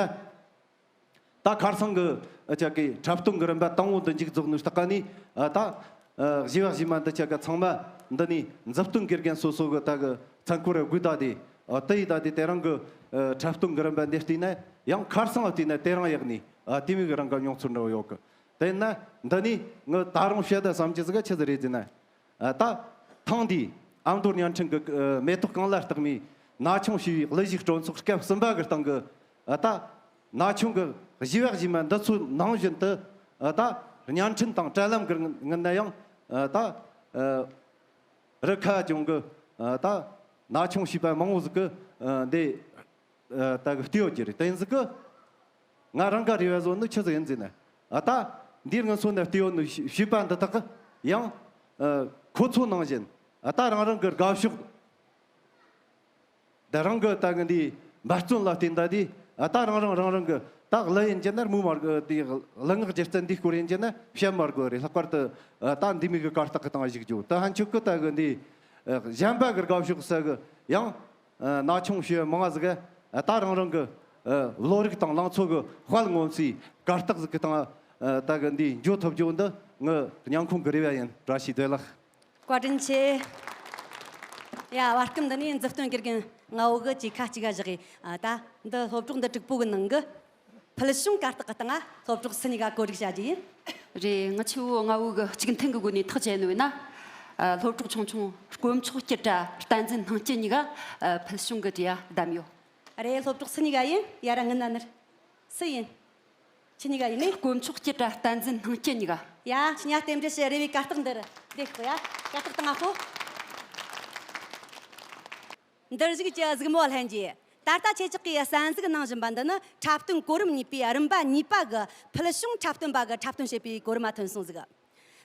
ད་ཁར་སང་གི་ཨ་ཅག་གི་འཁྲབ་སྟོན་གི་རིམ་པ་དང་པོ་འདི་མཇུག་རྫོགས་ནི་ལྟ་ག་ནི། ཨ། ད་ཨ་བྱིས་པ་བྱིས་མ་འདི་ཆ་ག་ཚང་མ་འདི་ནི་མཛུབ་སྟོན་དགེ་རྒན་སོ་སོ་གི་ད་གི་མཚན་འཁོར་རེ་དགོས་ད་དེ། ཨ། དེ་ཡི་ད་དེ་དེ་རིང་གི་ཨ་འཁྲབ་སྟོན་གི་རིམ་པ་འདི་བལྟས་ན་ཡང་ཁར་སང་བལྟས་ན་དེ་རིང་ཡག་ནི། ཨ། དེ་མོ་གི་རང་གི་མྱོང་ཚོར་འདྲ་བོ་ཡོད་གི། དེ་ན་འདི་ནི་ངི་ད་རུང་བཤད་ད་བསམ་གྱི་ཟིག་ག་ཆི་ཟིག་རེད་ཟེར་ན། ཨ། ད་ཐེངས་འདིའི་ཨ་མདོ་བརྙན་འཕྲིན་གྱི་ཨ་མེ་ཏོག་གང་ལ་རྟགས་མའི་ན་ཆུང་བྱིས་པའི་གླུ་གཞས་སྤྲོ་ཚོགས་སྐབས་གསུམ་པ་གི་སྟེང་གི། ཨ། ད་ན་ཆུང་གི་བྱིས་པ་བྱིས་མ་འདི་ཚོའི་ནང་བཞིན་དུ། ཨ། ད་བརྙན་འཕྲིན་དང་དྲ་ལམ་གི་ངོས་ན་ཡང་། ཨ། ད་ཨ་རི་ཁ་ཅུང་གི། ཨ། ད་ན་ཆུང་བྱིས་པ་མང་བོ་ཟིག་གི། ཨ། འདི། ཨ། ད་གི་བལྟས་ཡོད་ཀྱི་རེད། དེ་ཟིག་གི། ང་རང་ག་རེ་བ་བཟོ་ནི་ཆི་ཟིག་ཡིན་ཟེར་ན། ཨ། ད་འདིར་ངི་སོང་ནས་བལྟས་ཡོད་ནི་བྱིས་པ་འདི་དག་གི་ཡང་། ཨ། ཁོ་ཚོ་ནང་བཞིན། ཨ། ད་རང་རང་གི་དགའ་ཕྱོགས། ད་རང་གི་ད་གི་འདི་འབད་བརྩོན་ལ་བརྟེན་ད་དེ། ཨ། ད་རང་རང་རང་རང་གི་ད་གླུ་ཡིན་གྱི་ན་རྨོ་མ་དགོས། དེ་གླུ་ངག་སྒྱུ་རྩལ་འདི་སྐོར་ཡིན་གྱི་ན་བཤད་མ་དགོས་རེད། ལྷག་པར་དུ། ཨ། ད་འདི་མོ་གི་གར་སྟེགས་གི་སྟེང་ཞུགས་རྒྱུ་ད་ཕན་ཆོད་གི། ད་གི་འདི། ཨ། གཞན་པ་གི་དགའ་ཕྱོགས་ས་གི་ཡང་། ཨ། ན་ཆུང་བྱིས་པ་མང་ང་ཟིག་ག་ད་རང་རང་གི། ཨ། བློ་རིག་དང་ལང་ཚོ་གི་དཔལ་མངོན་སའི་གར་སྟེགས་ཟིག་གི་སྟེང་། ཨ། ད་གི་འདི་འགྱོ་ཐུབ་རྒྱུ་འདི་ངི་སྙིང་ཁོང་གི་རེ་བ་ཡིན། བཀྲ་ཤིས་བདེ་ལེགས། བཀའ་དྲིན་ཆེ། ཡ། བར་སྐབས་འདི་ནས་མཛུབ་སྟོན་དགེ་རྒན་ལྔ་བོ་གི་ཅིག་ཁ་གཅིག་ག་བཞག་གི། ཨ། ད་འདི་སློབ་གྲོགས་འདི་དྲུག་པོ་གི་ནང་གི་ཕུལ་བྱུང་གར་སྟེགས་གི་སྟེང་ང་སློབ་གྲོགས་སུ་གཉིས་ཀ་བཀོད་སྒྲིག་བྱ་རྒྱུ་ཡིན། རེད། ང་ཆུ་བོ་ལྔ་བོ་གི་གཅིག་མཐུན་གི་སྒོ་ནས་ཐག་བཅད་ནོ་ཡིན་ན། ཨ། སློབ་གྲོགས་ཆུང་ཆུང་དཀོན་མཆོག་སྐྱིད་དྲ་བསྟན་འཛིན་སྣང་སྐྱིད་གཉིས་ཀ། ཨ། ཕུལ་བྱུང་གི་གྲས་ཡ་བདམས་ཡོད། རེད། སློབ་གྲོགས་སུ་གཉིས་ཀ་ཡིན། ཡ་ར་ངི་ན་ནར། སུ་ཡིན། ཁྱེད་གཉིས་ཀ་ཡིན་ནི། དཀོན་མཆོག་སྐྱིད་དྲ་བསྟན་འཛིན་སྣང་སྐྱིད་གཉིས་ཀ། ཡ། ཁྱེད་གཉིས་རྟེན་འབྲེལ་བྱས་རེ་བའི་གར་སྟེགས་འདིར་བསྡད་ཤོག་ཡ། གར་སྟེགས་སྟེང་ང་ཤོག། འདིར་བཞུགས་ཀྱི་གཟིགས་མོ་ལྷན་རྒྱས། ད་ལྟ་ཁྱེད་ཅག་གིས་གསན་གཟིགས་གནང་བཞིན་པ་འདི་ནི་འཁྲབ་སྟོན་གོ་རིམ་གཉིས་པའི་རིམ་པ་གཉིས་པ་གི་ཕུལ་བྱུང་འཁྲབ་སྟོན་པ་གི་འཁྲབ་སྟོན་བྱེད་པའི་གོ་རིམ་མ་ཐོན་སོང་ཟིག།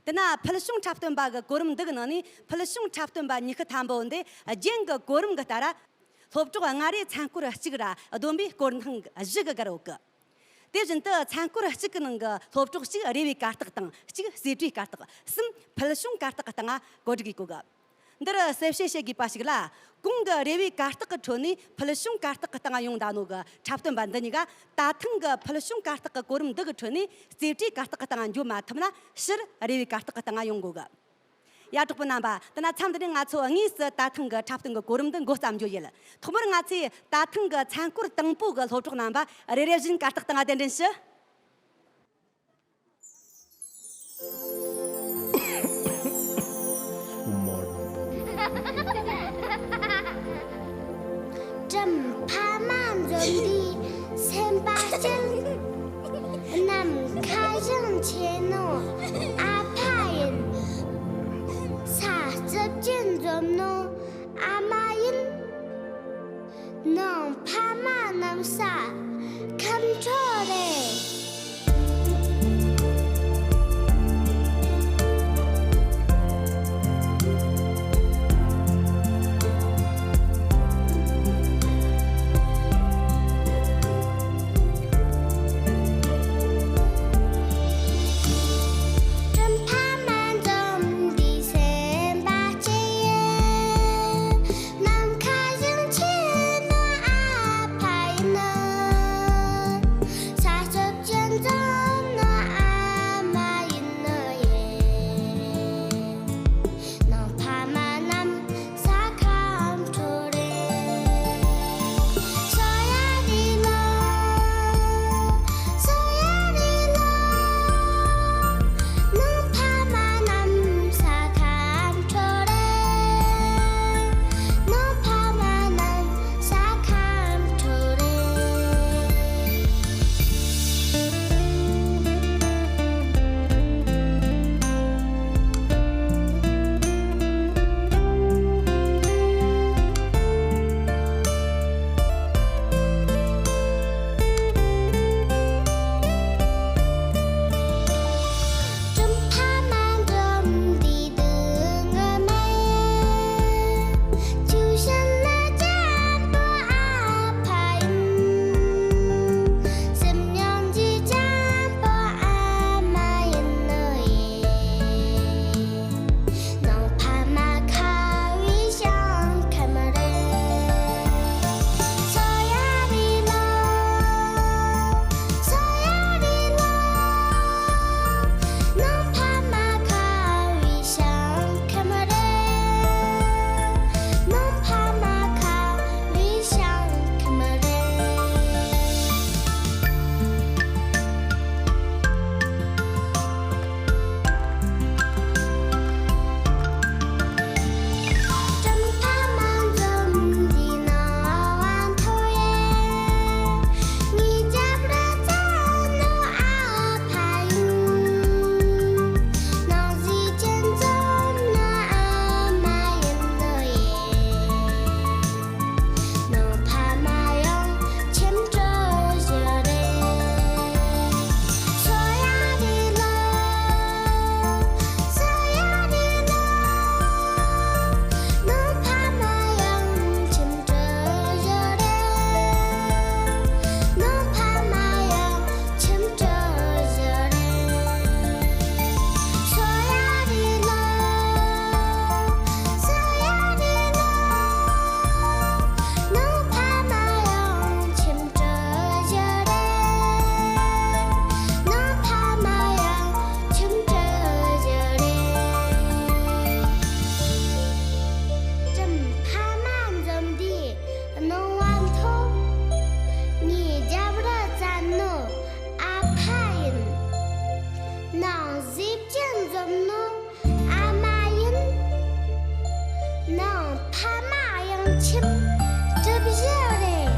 དེ་ན་ཕུལ་བྱུང་འཁྲབ་སྟོན་པ་གི་གོ་རིམ་འདི་གི་ནང་ནས་ཕུལ་བྱུང་འཁྲབ་སྟོན་པ་ཉི་ཤུ་ཐམ་པོ་འདི་རྒྱན་གི་གོ་རིམ་གི་ལྟར། སློབ་གྲོགས་ལྔ་རེ་མཚན་སྐོར་གཅིག་ར་བསྡོམས་པས་སྐོར་ཐེངས་བཞི་གི་བརྒལ་ཡོད་གི། དེ་བཞིན་དུ་མཚན་སྐོར་གཅིག་གི་ནང་གི་སློབ་གྲོགས་གཅིག་རེ་བའི་གར་སྟེགས་དང་གཅིག་གསེད་བཀྲའི་གར་སྟེགས། གསུམ་ཕུལ་བྱུང་གར་སྟེགས་སྟེང་ང་གོ་སྒྲིག་གིས་བཀོད་གི། འདིར་གསལ་བཤད་བྱེད་དགོས་པ་ཞིག་ལ། གོང་གི་རེ་བའི་གར་སྟེགས་ཀྱི་ཁྲོད་ནས་ཕུལ་བྱུང་གར་སྟེགས་ཀྱི་སྟེང་ཡོང་བསྡད་ནོ་གི་འཁྲབ་སྟོན་པ་འདི་གཉིས་ཀ། ད་ཐེངས་ཀྱི་ཕུལ་བྱུང་གར་སྟེགས་ཀྱི་གོ་རིམ་འདི་གི་ཁྲོད་ནས་རྩེ་གྲས་གར་སྟེགས་ཀྱི་སྟེང་འགྱོ་མ་ཐུབ་ན། ཕྱིར་རེ་བའི་གར་སྟེགས་ཀྱི་སྟེང་ཡོང་དགོས་གི། ཡ། གྲོགས་པོ་རྣམ་པ། དེ་ན་མཚམས་འདི་ནས་ང་ཚོ་དངོས་སུ་ད་ཐེངས་ཀྱི་འཁྲབ་སྟོན་གྱི་གོ་རིམ་འདི་འགོ་བརྩམ་རྒྱུ་ཡིན། ཐོག་མར་ང་ཚོས་ད་ཐེངས་ཀྱི་མཚན་སྐོར་དང་པོ་གི་སློབ་གྲོགས་རྣམ་པ་རེ་རེ་བཞིན་གར་སྟེགས་སྟེང་གདན་འདྲེན་ཞུ། བྲམ་ཕ་མ་འཛོམས་དུས་སེམས་པ་སྐྱིད། ནམ་མཁའ་ཞིང་ཆེ་ནོ་ཨ་ཕ་ཡིན། ས་རྩུབ་ཅན་འཛོམས་ནོ་ཨ་མ་ཡིན། ནང་ཕ་མ་གནམ་ས་ཁམས་ཕྲོ་རེད། བྲམ་ཕ་མ་འཛོམས་དུས་སེམས་པ་སྐྱིད། ནམ་མཁའ་ཞིང་ཆེ་ནོ་ཨ་ཕ་ཡིན་ནོ། ས་རྩུབ་ཅན་འཛོམས་ནོ་ཨ་མ་ཡིན་ནོ་ཡེ། ནང་ཕ་མ་གནམ་ས་ཁམས་ཕྲོ་རེད། སོ་ཡ་རི་ལོ། སོ་ཡ་རི་ལོ། ནང་ཕ་མ་གནམ་ས་ཁམས་ཕྲོ་རེད། ནང་ཕ་མ་གནམ་ས་ཁམས་ཕྲོ་རེད། ནང་བ་མཐོ། ངའི་རྒྱབ་ར་བཙན་ནོ་ཨ་ཕ་ཡིན། ནང་བཟི་བཅད་འཛོམས་ནོ་ཨ་མ་ཡིན། ནང་ཕ་མ་གཡང་ཆེམ་གྲུ་བཞི་རེད།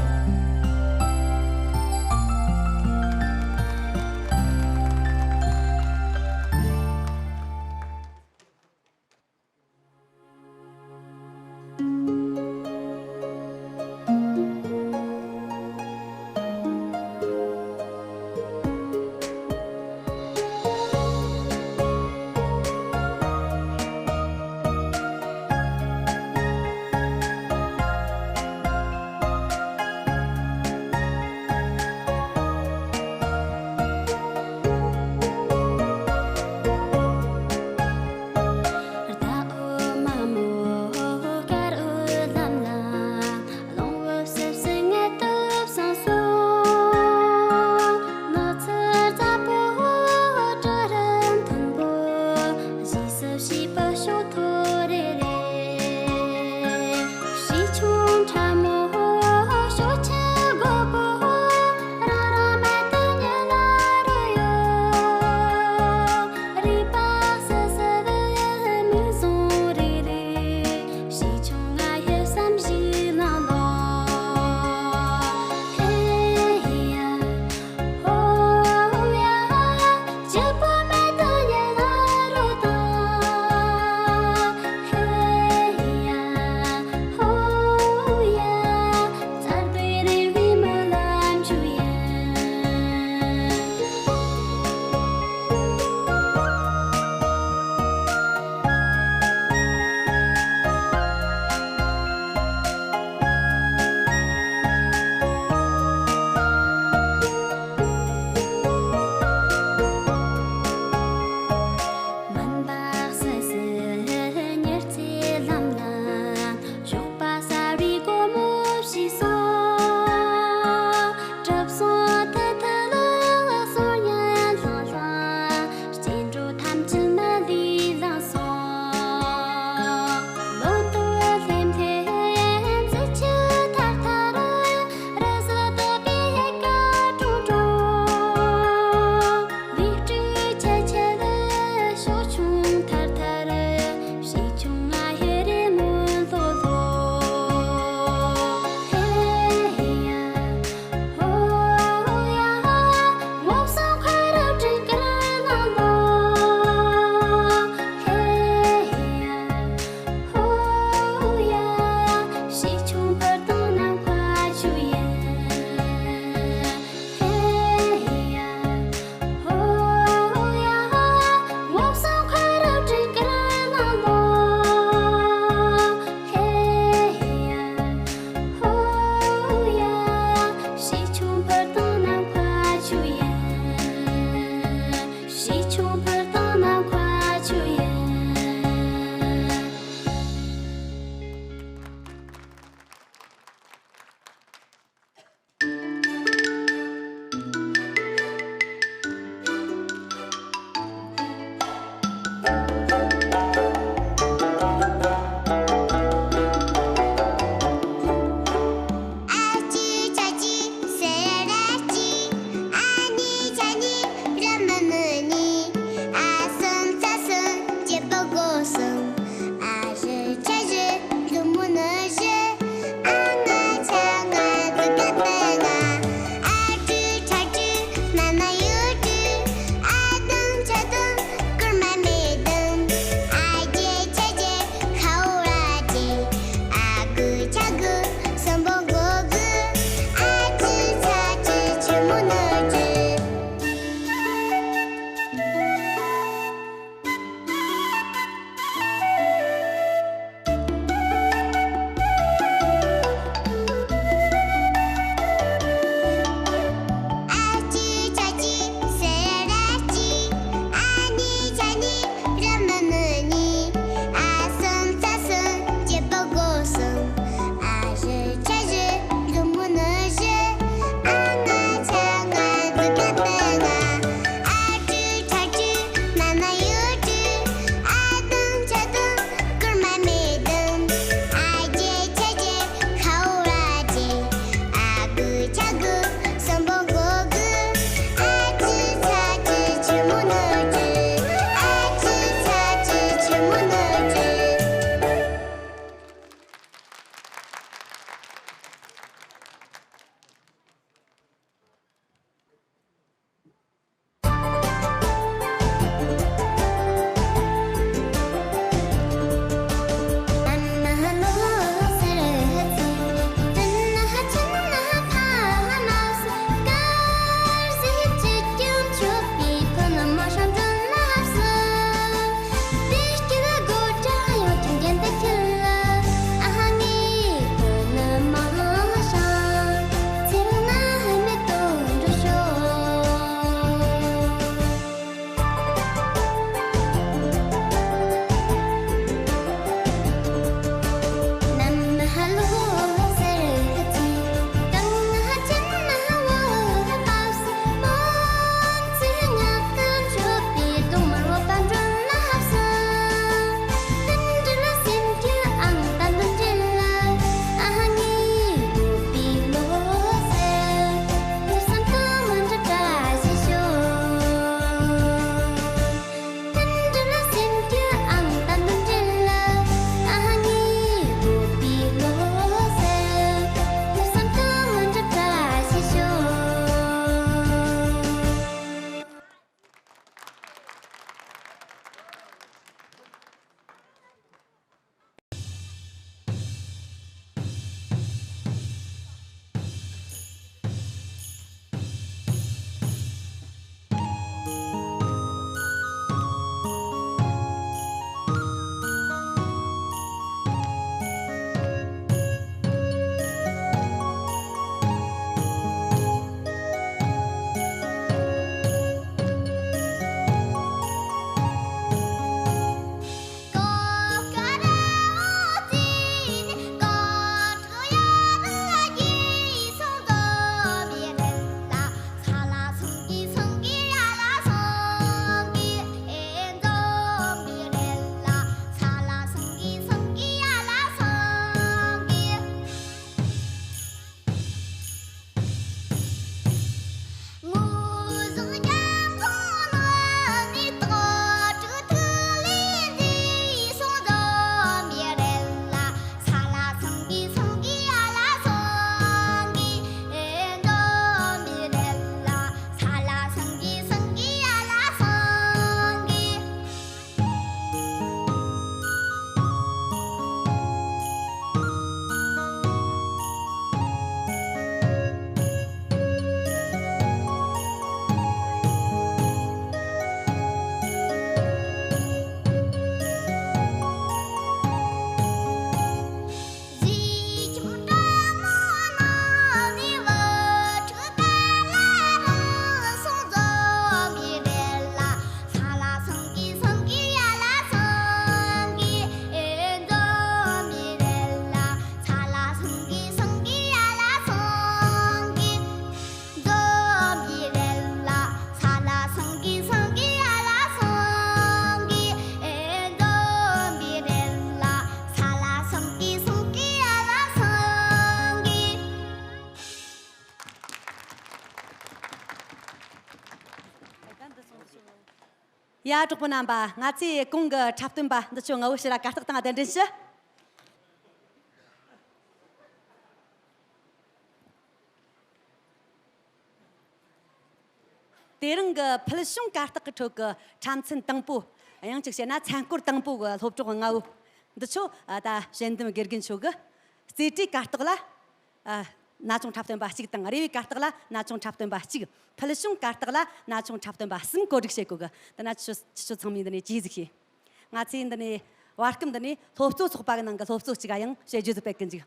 ཡ། གྲོགས་པོ་རྣམ་པ། ང་ཚོས་གོང་གི་འཁྲབ་སྟོན་པ་འདི་ཚོ་ལྔ་བོ་ཕྱིར་ར་གར་སྟེགས་སྟེང་གདན་འདྲེན་ཞུ། དེ་རིང་གི་ཕུལ་བྱུང་གར་སྟེགས་ཀྱི་ཁྲོད་ཀྱི་འཁྲབ་ཚན་དང་པོ། ཡང་གཅིག་བཤད་ན་མཚན་སྐོར་དང་པོ་གི་སློབ་གྲོགས་ལྔ་བོ་འདི་ཚོ། ཨ། ད་དཔྱད་འདེམས་དགེ་རྒན་མཆོག་གིས་རྩེ་གྲས་གར་སྟེགས་ལ། ཨ། ན་ཆུང་འཁྲབ་སྟོན་པ་གཅིག་དང་། རེ་བའི་གར་སྟེགས་ལ་ན་ཆུང་འཁྲབ་སྟོན་པ་གཅིག་ཕུལ་བྱུང་གར་སྟེགས་ལ་ན་ཆུང་འཁྲབ་སྟོན་པ་གསུམ་གོ་སྒྲིག་བྱེད་དགོས་གི། དེ་ན་ཁྱེད་ཁྱེད་ཚོ་ཚང་མས་འདི་ནས་གྲོས་གཟིགས་བྱོས། ང་ཚོས་འདི་ནས་བར་སྐབས་འདི་ནས་སློབ་གཙོ་ཚོགས་པ་གི་ནང་གི་སློབ་གཙོ་གཅིག་ག་ཡང་དཔྱད་བརྗོད་དུ་སྤེལ་གི་འཇུག་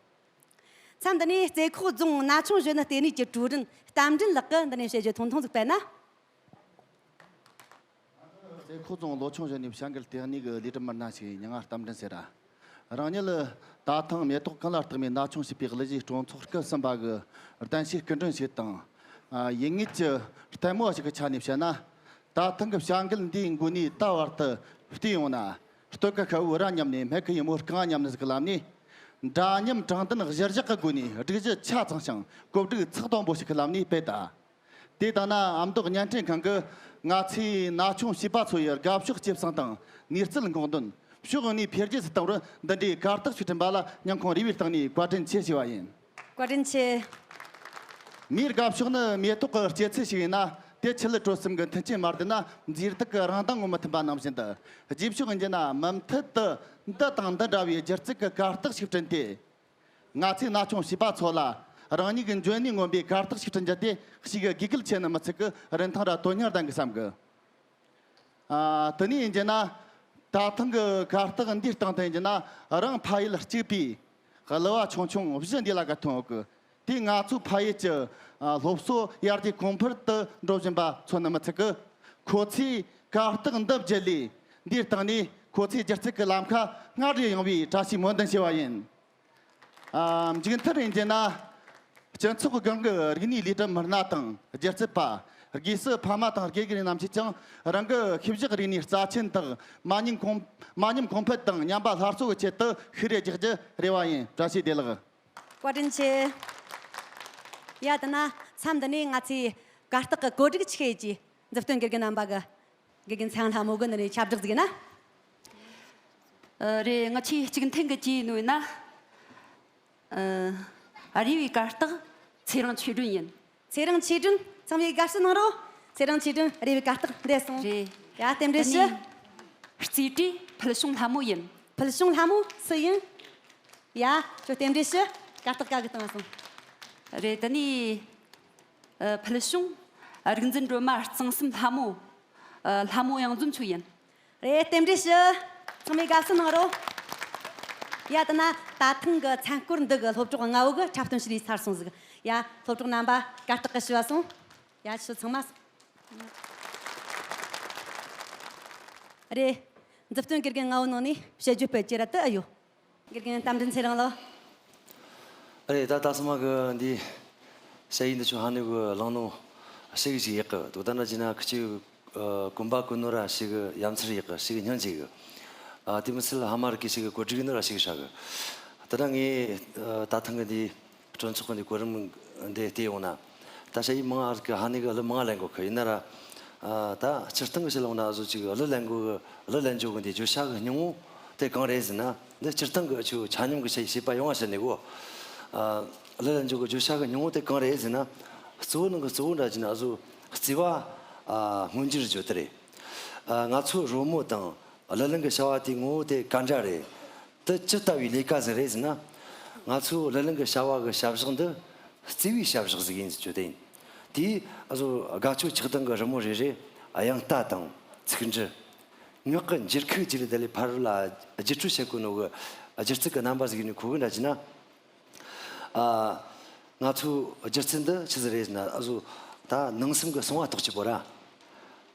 མཚམས་འདི་ནས་རྩེ་ཁོག་རྫོང་ན་ཆུང་གཞོན་ནུ་ལྟེ་གནས་ཀྱི་ཀྲུའུ་རིན་རྟ་མགྲིན་ལགས་ཀྱིས་འདི་ནས་དཔྱད་བརྗོད་ཐུང་ཐུང་ཟིག་སྤེལ་ན། རྩེ་ཁོག་རྫོང་ལོ་ཆུང་གཞོན་ནུའི་བྱ་འགུལ་ལྟེ་གནས་ཀྱི་ལས་སྒྲུབ་མི་སྣ་ཞིག་ཡིན། མྱིང་ང་རྟ་མགྲིན་ཟེར་ར། རང་ཉིད་ད་ཐེངས་མེ་ཏོག་གང་ལ་བཏགས་མའི་ན་ཆུང་བྱིས་པའི་གླུ་གཞས་སྤྲོ་ཚོགས་སྐུ་གསུམ་པ་གི་གདན་ཞུའི་སྐུ་མགྲོན་ཞིག་དང་། ཡིན་ངེས་ཀྱི་ལྟད་མོ་བ་ཞིག་གི་ཆ་ནས་བཤད་ན། ད་ཐེངས་ཀྱི་བྱ་འགུལ་འདིའི་མགོ་ནས་ད་བར་དུ་བལྟས་ཡོང་ན། སྟོད་གི་ཤྭ་བོ་རྭ་མཉམ་ནས། སྨད་གི་ཡུ་མོ་རྐང་མཉམ་ནས་ཟིག་གི་ལམ་ནས། འདྲ་མཉམ་དྲང་བདེན་གཞིར་བཞག་གི་སྒོ་ནས་སྒྲིག་གཞི་ཆ་ཚང་ཞིང་བཀོད་སྒྲིག་ཚགས་དམ་པོ་ཞིག་གི་ལམ་ནས་སྤེལ་ད། དེ་ལྟ་ན་ཨ་མདོ་བརྙན་འཕྲིན་ཁང་གིས་ང་ཚོའི་ན་ཆུང་བྱིས་པ་ཚོ་ཡི་དགའ་ཕྱོགས་སྐྱེད་སྲིང་དང་ནུས་རྩལ་འགོག་འདོན། ཕྱོགས་ཡོངས་ནས་འཕེལ་རྒྱས་སུ་གཏོང་བར་འདི་འདྲའི་གར་སྟེགས་ཤིག་བསྐྲུན་པ་ལ་སྙིང་ཁོང་རུས་པའི་གཏིང་ནས་བཀའ་དྲིན་ཆེ་ཞུ་བ་ཡིན། བཀའ་དྲིན་ཆེ། མིའི་དགའ་ཕྱོགས་ནི་མེ་ཏོག་གི་སྐྱེད་ཚལ་ཞིག་ཡིན་ན། དེ་ཆུ་ལུད་དྲོད་གསུམ་གྱི་མཐུན་རྐྱེན་མ་ལྡན་ན་མཛེས་སྡུག་གི་རང་མདངས་ངོམ་མི་ཐུབ་པ་ནང་བཞིན་དུ། རྗེས་ཕྱོགས་ཡིན་རྒྱུ་ན་མུ་མཐུད་དུ་འདི་དང་འདི་འདྲ་བའི་སྒྱུ་རྩལ་གྱི་གར་སྟེགས་ཤིག་བསྐྲུན་ཏེ། ང་ཚོའི་ན་ཆུང་བྱིས་པ་ཚོ་ལ་རང་ཉིད་ཀྱི་འཇོན་ནུས་ངོམ་པའི་གར་སྟེགས་ཤིག་བསྐྲུན་རྒྱུ་དེ་ཞིག་གི་དགོས་གལ་ཆེ་ནི་མི་ཚད་ཀྱི་རིན་ཐང་ར་དོན་སྙིང་ལྡན་གི་བསམ་གི། ཨ། དེ་ནས་ཡིན་རྒྱུ་ན། ད་ཐེངས་ཀྱི་གར་སྟེགས་འདིའི་སྟེང་དུ་ཡིན་རྒྱུ་ན། རང་ཕ་ཡུལ་གཅིག་པའི་གླུ་བ་ཆུང་ཆུང་བཞི་འདི་ལ་ག་ཐོན་ཡོད་གི། དེས་ང་ཚོའི་ཕ་ཡུལ་གྱི། ཨ། སློབ་གསོ་ཡར་རྒྱས་གོང་འཕེལ་དུ་འགྲོ་བཞིན་པ་མཚོན་ནི་མི་ཚད་གི། ཁོ་ཚོས་གར་སྟེགས་འདི་བརྒྱུད་ལས་འདིའི་སྟེང་ནས་ཁོ་ཚོའི་སྒྱུ་རྩལ་གྱི་ལམ་ཁ་སྔར་བས་ཡངས་པའི་བཀྲ་ཤིས་སྨོན་འདུན་ཞུ་བ་ཡིན། ཨ། མཇུག་མཐར་ཡིན་རྒྱུ་ན། སྤྱི་ཚོགས་སྒང་གི་རིག་གནས་ལས་སྒྲུབ་མི་སྣ་དང་སྒྱུ་རྩལ་པ། སྒོས་སུ་ཕ་མ་དང་དགེ་རྒན་རྣམས་ཀྱིས་ཀྱང་རང་གི་ཤེས་བཞག་རིག་གནས་རྩ་ཆེན་དག་མ་ཉམས་གོང་མ་ཉམས་གོང་འཕེལ་དང་ཉམས་པ་སླར་གསོ་གི་ཆེད་དུ་ཤུགས་རེ་རྒྱག་རྒྱུ་རེ་བ་ཡིན། བཀྲ་ཤིས་བདེ་ལེགས། བཀའ་དྲིན་ཆེ། ཡ། དེ་ན་མཚམས་འདི་ནས་ང་ཚོས་གར་སྟེགས་ཀྱི་གོ་སྒྲིག་ཆེད་ཀྱི་མཛུབ་སྟོན་དགེ་རྒན་རྣམ་པ་གི། དགེ་རྒན་ཚེ་དབང་ལྷ་མོ་གིས་འདི་ནས་ཁྱབ་བསྒྲགས་ཟིག་ཡིན་ན། ཨ། རེད། ང་ཚོའི་གཅིག་མཐུན་གྱི་ཇུས་ཡིན་ནོ་ཡིན་ན། ཨ། རེ་བའི་གར་སྟེགས་ཚེ་རིང་ཆོས་སྒྲོན་ཡིན། ཚེ་རིང་ཆོས་སྒྲོན། ཚང་མས་དགའ་བསུ་གནང་རོགས། ཚེ་རིང་ཆོས་སྒྲོན་རེ་བའི་གར་སྟེགས་འདིར་སོང་། རེད། ཡ། རྟེན་འབྲེལ་ཞུ། རྩེ་གྲས་ཕུལ་བྱུང་ལྷ་མོ་ཡིན། ཕུལ་བྱུང་ལྷ་མོ་སུ་ཡིན། ཡ། ཁྱོད་རྟེན་འབྲེལ་ཞུ། གར་སྟེགས་ག་གི་སྟེང་ང་སོང་། རེད། དེ་ནས། ཨ། ཕུལ་བྱུང་རིག་འཛིན་སྒྲོལ་མ་གཙང་གསུམ་ལྷ་མོ། ཨ། ལྷ་མོ་གཡང་འཛོམས་མཆོག་ཡིན། རེད། རྟེན་འབྲེལ་ཞུ། ཚང་མས་དགའ་བསུ་གནང་རོགས། ཡ། དེ་ན་ད་ཐེངས་ཀྱི་མཚན་སྐོར་འདི་གི་སློབ་གྲོགས་ལྔ་བོ་གི་འཁྲབ་སྟོན་ཞུ་ལས་ཚར་སོང་ཟིག་ཡ། སློབ་གྲོགས་རྣམ་པ་གར་སྟེགས་གི་ཞུ་བ་སོང་། ཡ། ཁྱོད་ཚང་མ། རེད། མཛུབ་སྟོན་དགེ་རྒན་ལྔ་བོ་ནང་ནས་དཔྱད་བརྗོད་སྤེལ་རྒྱུ་ར་དེ་ཨེ་ཡོད། དགེ་རྒན་རྟ་མགྲིན་ཚེ་རིང་ལགས། ཨ་རེད། ད་ད་སོ་མ་གི་འདི་ཞ་ཡི་འདི་ཆུ་ཧ་ནི་གི་ལང་ནོ་ཞིག་ཞིག་ཡག་གི་འདུག་ད་ན་ཅི་ན་ཁི་ཆི་གོམ་པ་གོ་ནོ་ར་ཞིག་ཡ་མཚར་ཡག་གི་ཞིག་སྙིང་རྗེ་གི། ཨ། དེ་མི་སྲིད་ལ་ཧ་མ་ར་གི་ཞིག་གོ་སྒྲིག་ནོ་ར་ཞིག་ཧྲ་གི། ད་ན་ངས་ད་ཐང་གི་འདི་གྲོས་ཚོགས་ཀྱི་འདི་གོ་རིམ་འདི་བལྟས་ཡོང་ན། ད་ཞ་ཡི་མང་ང་གི་ཧ་ནི་གི་གླུ་མང་ང་ལེན་གོ་གི་ཡིན་ན་ར། ཨ། ད་སྤྱིར་བཏང་གི་ཕྱི་ལོགས་ན་བཟོ་ཅིག་གླུ་ལེན་གོ་གི་གླུ་ལེན་འཇོག་གི་འདི་བརྗོད་བྱ་གི་སྙིང་བོ་དེ་གང་རེད་ཟེར་ན། འདི་སྤྱིར་བཏང་གི་ཆུ་ཆ་སྙོམས་གི་ཆ་ཡི་བྱེད་པ་ཡོང་བ་བྱེད་ནི་གོ། ཨ། གླུ་ལེན་འཇོག་གི་བརྗོད་བྱ་གི་སྙིང་བོ་དེ་གང་རེད་ཟེར་ན། གཙོ་བོ་ནང་གི་གཙོ་བོ་འདྲ་ཅིག་ན་བཟོ་བརྩེ་བ། ཨ། མངོན་འགྱུར་བརྗོད་དེ་རེད། ཨ། ང་ཚོ་རོལ་མོ་དང་གླུ་ལེན་གི་བྱ་བ་དེའི་ངོ་བོ་དེ་ག་འདྲ་རེད། དེ་ཅི་ལྟ་བུའི་ལས་ཀ་ཟིག་རེད་ཟེར་ན། ང་ཚོའི་གླུ་ལེན་གྱི་བྱ་བ་གི་བྱ་བཞག་འདི་བརྩེ་བའི་བྱ་བཞག་ཟིག་ཡིན་ཟེར་རྒྱུ་དེ་ཡིན། དེས་བཟོ་དགའ་སྐྱོ་ཆགས་སྡང་གི་རི་མོ་རེ་རེ། དབྱངས་རྟ་དང་ཚིག་འབྲུ། ངག་གི་འགྱུར་ཁུག་བརྒྱུད་ལས་དེ་ལས་ཕ་རོལ་ལ་བརྒྱུད་སྤྲོད་བྱེད་དགོས་ནོ་གི་སྒྱུ་རྩལ་གྱི་རྣམ་པ་ཟིག་ཡིན་ནི་གོ་གི་འདྲ་ཅིག་ན། ཨ། ང་ཚོའི་སྒྱུ་རྩལ་འདི་ཆི་ཟིག་རེད་ཟེར་ན། བཟོ་ད་ནང་སེམས་ཀྱི་གསང་བ་རྟོགས་བྱེད་པོ་ར།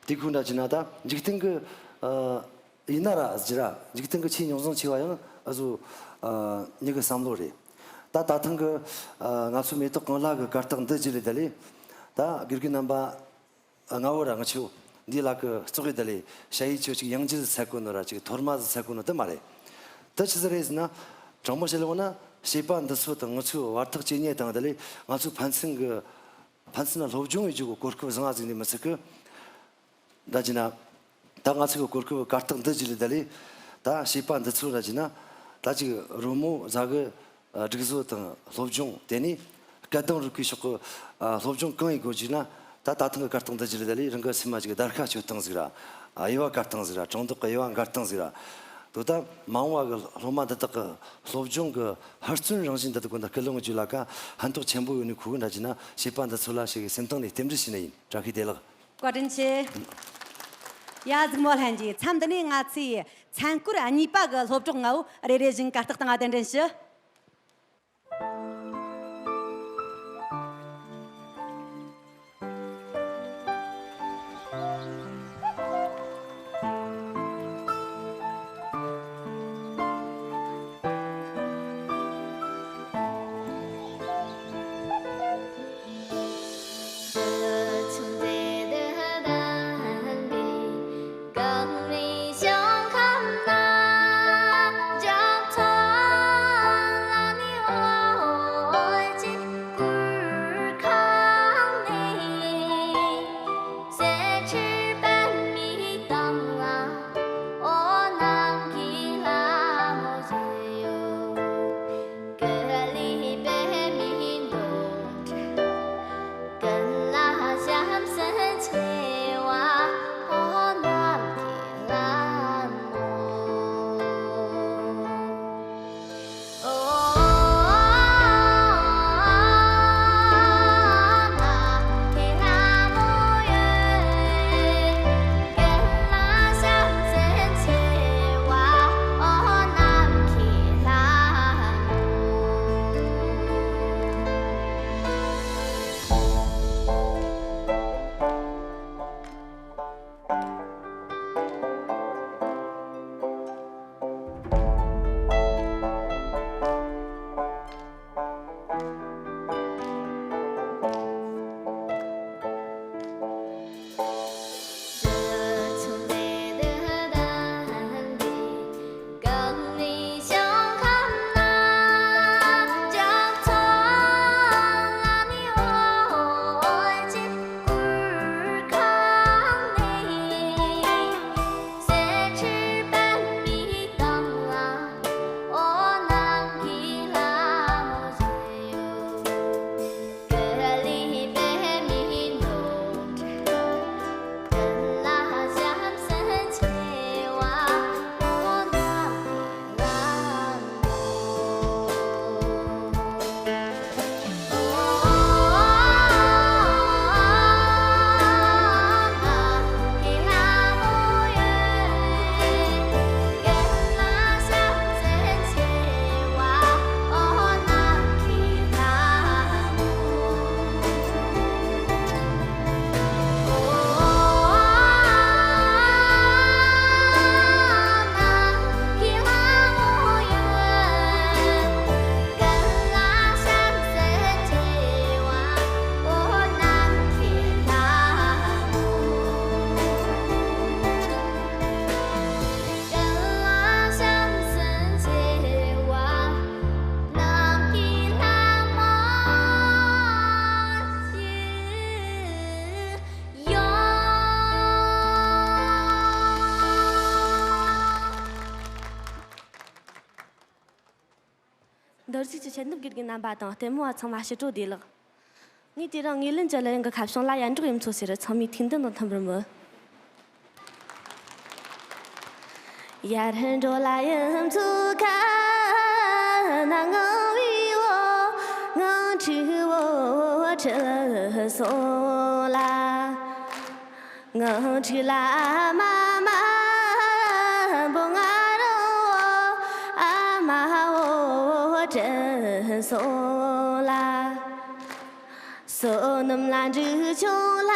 དེ་གོ་འདྲ་ཅིག་ན་ད་འཇིག་རྟེན་གྱི། ཨ། ཡིན་ན་ར་ཟེར་ར། འཇིག་རྟེན་གྱི་ཆེས་རྙོག་འཛིང་ཆེ་བ་ཡང་ཨ་ཟོ། ཨ། མྱི་གི་བསམ་བློ་རེད། ད་ད་ཐེངས་གི། ཨ། ང་ཚོ་མེ་ཏོག་གང་ལ་གི་གར་སྟེགས་འདི་བརྒྱུད་ལས་ད་ལས། ད་དགེ་རྒན་རྣམ་པ། ཨ། ང་བོ་ར་ང་ཆོ་འདི་ལ་གི་ཙོག་གི་ད་ལས་ཞ་ཡི་ཆོ་ཅིག་ཡང་ཅི་ཟིག་ཟེར་གོ་ནོ་ར་ཅིག་ཐོར་མ་ཟིག་ཟེར་གོ་ནོ་དེ་མ་རེད། ད་ཆི་ཟིག་རེད་ཟེར་ན། དྲང་མོ་བཤད་ལོང་ན་བྱེད་པ་འདི་ཚོ་དང་ང་ཚོའི་བར་ཐག་ཇེ་ཉེ་དང་ད་ལས་ང་ཚོའི་ཕན་ཚུན་གི། ཕན་ཚུན་ལ་སློབ་སྦྱོང་ཡེད་རྒྱུ་གི་གོ་སྐབས་བཟང་ང་ཟིག་ནི་མི་ཚད་གི། ད་ཅི་ན། ད་ང་ཚོ་གི་གོ་སྐབས་གར་སྟེགས་འདི་བརྒྱུད་ལས་ད་ལས་ད་བྱིས་པ་འདི་ཚོ་ལ་བྱས་ན་ད་ཅིག་རོལ་མོ་ཟ་གི་སྒྲིག་བཟོ་དང་སློབ་སྦྱོང་དེ་ནས་སྐད་གདངས་རིག་པའི་ཕྱོགས་ཀྱི་སློབ་སྦྱོང་གང་ཡིན་དགོས་བྱས་ན་ད་ད་ཐེངས་ཀྱི་གར་སྟེགས་འདི་བརྒྱུད་ལས་ད་ལས་རང་གི་སེམས་མ་ཅིག་བརྡར་ཤ་གཅོད་སྟངས་ཟིག་ར་དབྱེ་བ་དགར་སྟངས་ཟིག་ར་དྲང་བདག་གི་དབྱེ་བ་འགལ་སྟངས་ཟིག་ར་དོ་ད་མ་འོངས་བ་གི་སློབ་མ་འདི་དག་གི་སློབ་སྦྱོང་གི་ཧུར་བརྩོན་རང་བཞིན་འདི་དག་གི་འདི་སྐུལ་སློང་བརྒྱུད་ལ་ཀ་ཕན་ཐོགས་ཆེན་པོ་ཡོད་ནི་ཁུ་གི་འདྲ་བྱས་ན་བྱིས་པ་འདི་ཚོ་ལ་ཞིག་གི་སེམས་གཏིང་ནས་རྟེན་འབྲེལ་ཞུས་ནི་ཡིན། བཀའ་དྲིན་ཆེ། བཀའ་དྲིན་ཆེ། ཡ་གཟིགས་མོ་ལྷན་རྒྱས། མཚམས་འདི་ནས་ང་ཚོས་མཚན་སྐོར་གཉིས་པ་གི་སློབ་གྲོགས་ལྔ་བོ་རེ་རེ་བཞིན་གར་སྟེགས་སྟེང་ང་གདན་འདྲེན་ཞུ། རྡོ་རྗེ་གི་ཆེད་འདེབས་དགེ་རྒན་རྣམ་པ་དང་ལྟད་མོ་བ་ཚང་མ་ཕྱི་དྲོ་བདེ་ལེགས། ངས་དེ་རིང་ངོས་ལེན་གྱི་གླུ་དབྱངས་ཀྱི་ཁ་བྱང་ལ་ཡར་འབྲོག་གཡུ་མཚོ་ཟེར་ཚང་མས་ཐུགས་འདུན་དང་མཐུན་པར་འབུལ། ཡར་འབྲོག་ལ་གཡུ་མཚོ་ཁ་ན་ངང་བའི་འོ་ངང་ཁྲིག་འོ་ཁྲིད་སོང་ལ། ངང་ཁྲིག་ལ་ཨ་མ་མ་འབོ་ང་རང་འོ་ཨ་མ་འོ་དྲན་སོང་ལ། བསོད་ནམས་ལ་འབྲུག་ཆུང་ལ་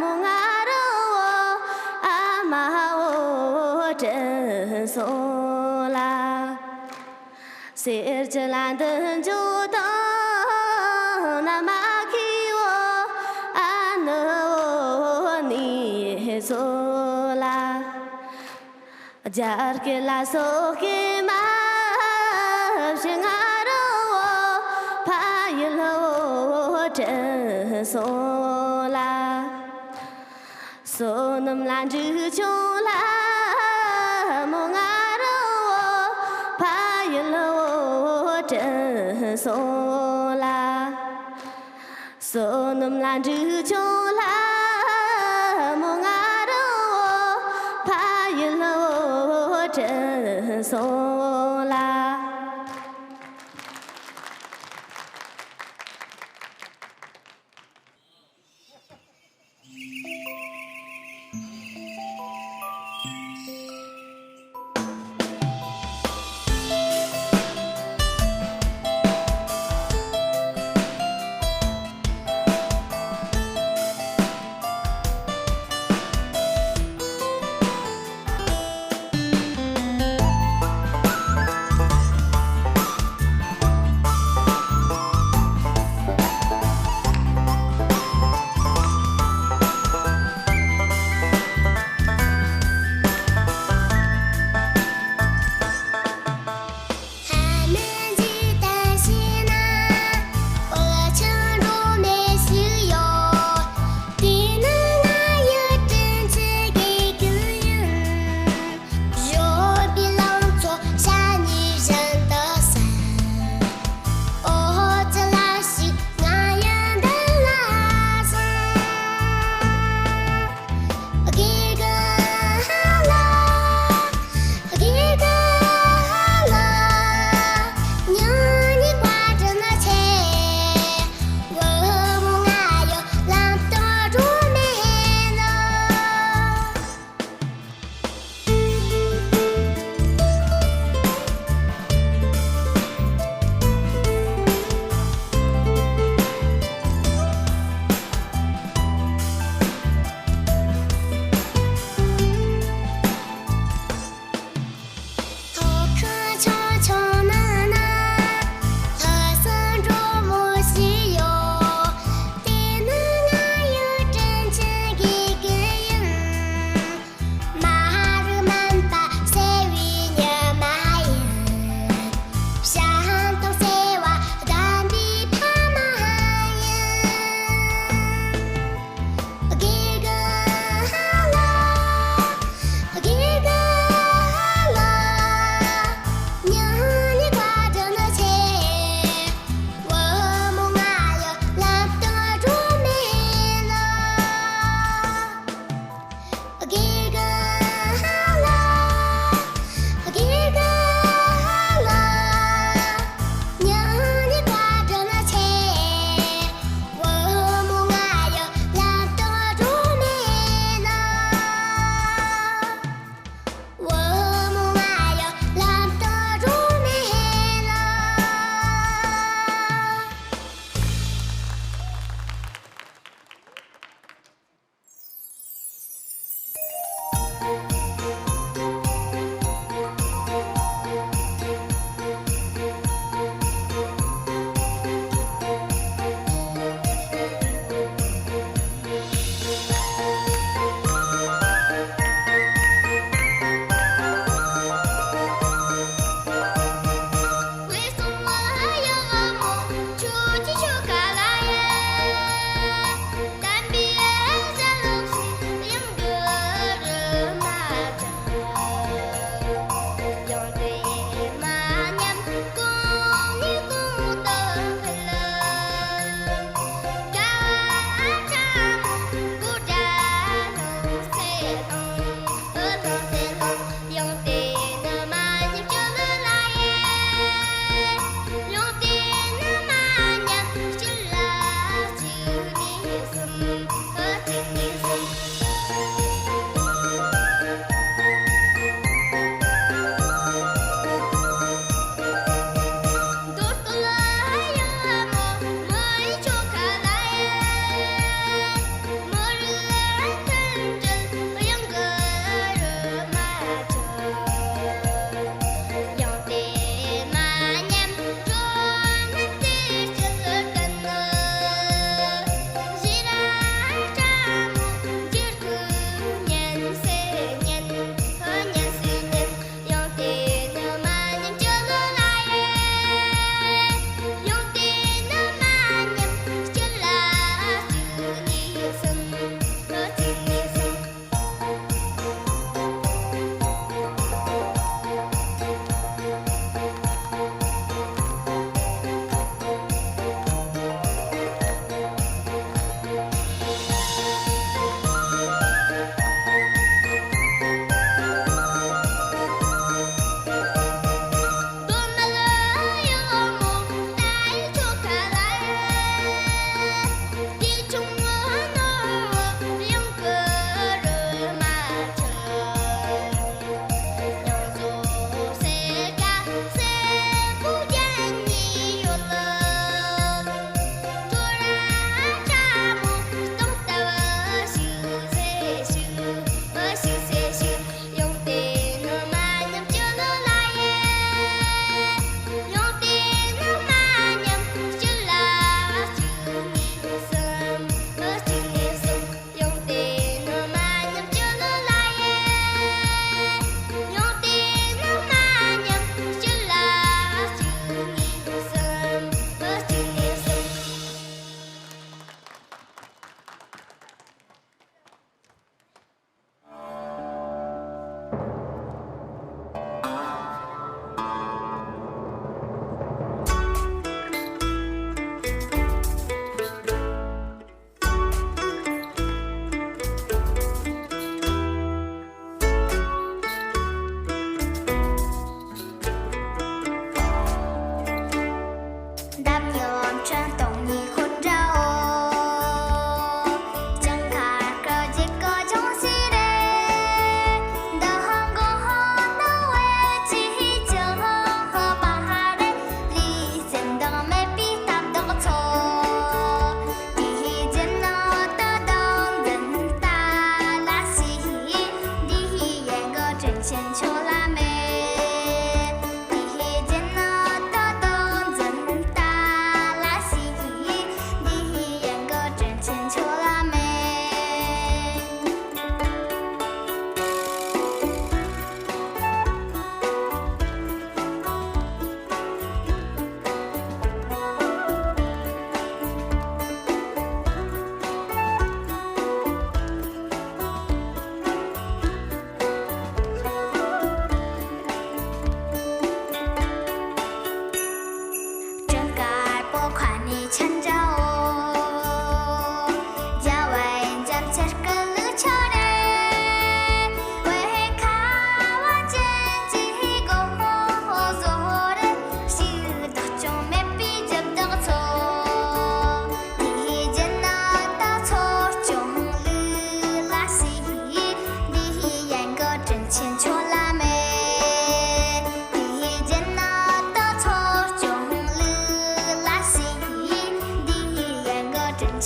མོ་ང་རང་འོ་ཨ་མ་འོ་དྲན་སོང་ལ། གསེར་གྱི་ལ་འདི་འཇོ་དང་ན་མ་ཁི་འོ་ཨ་ནི་འོ་ནི་སོ་ལ། རྒྱ་སྐད་ལ་སོག་སྐད་མ་བྱེད་ང་རང་འོ་ཕ་ཡུལ་འོ་དྲན་སོང་ལ། བསོད་ ལ་འབྲུག་ཆུང་ལ་མོ་ང་རང་ཕ་ཡུལ་བོ་དྲན་སོང་ལ། བསོད་ནམས་ལ་འབྲུག་ཆུང་ལ་མོ་ང་རང་ཕ་ཡུལ་བོ་དྲན་སོང་ལ།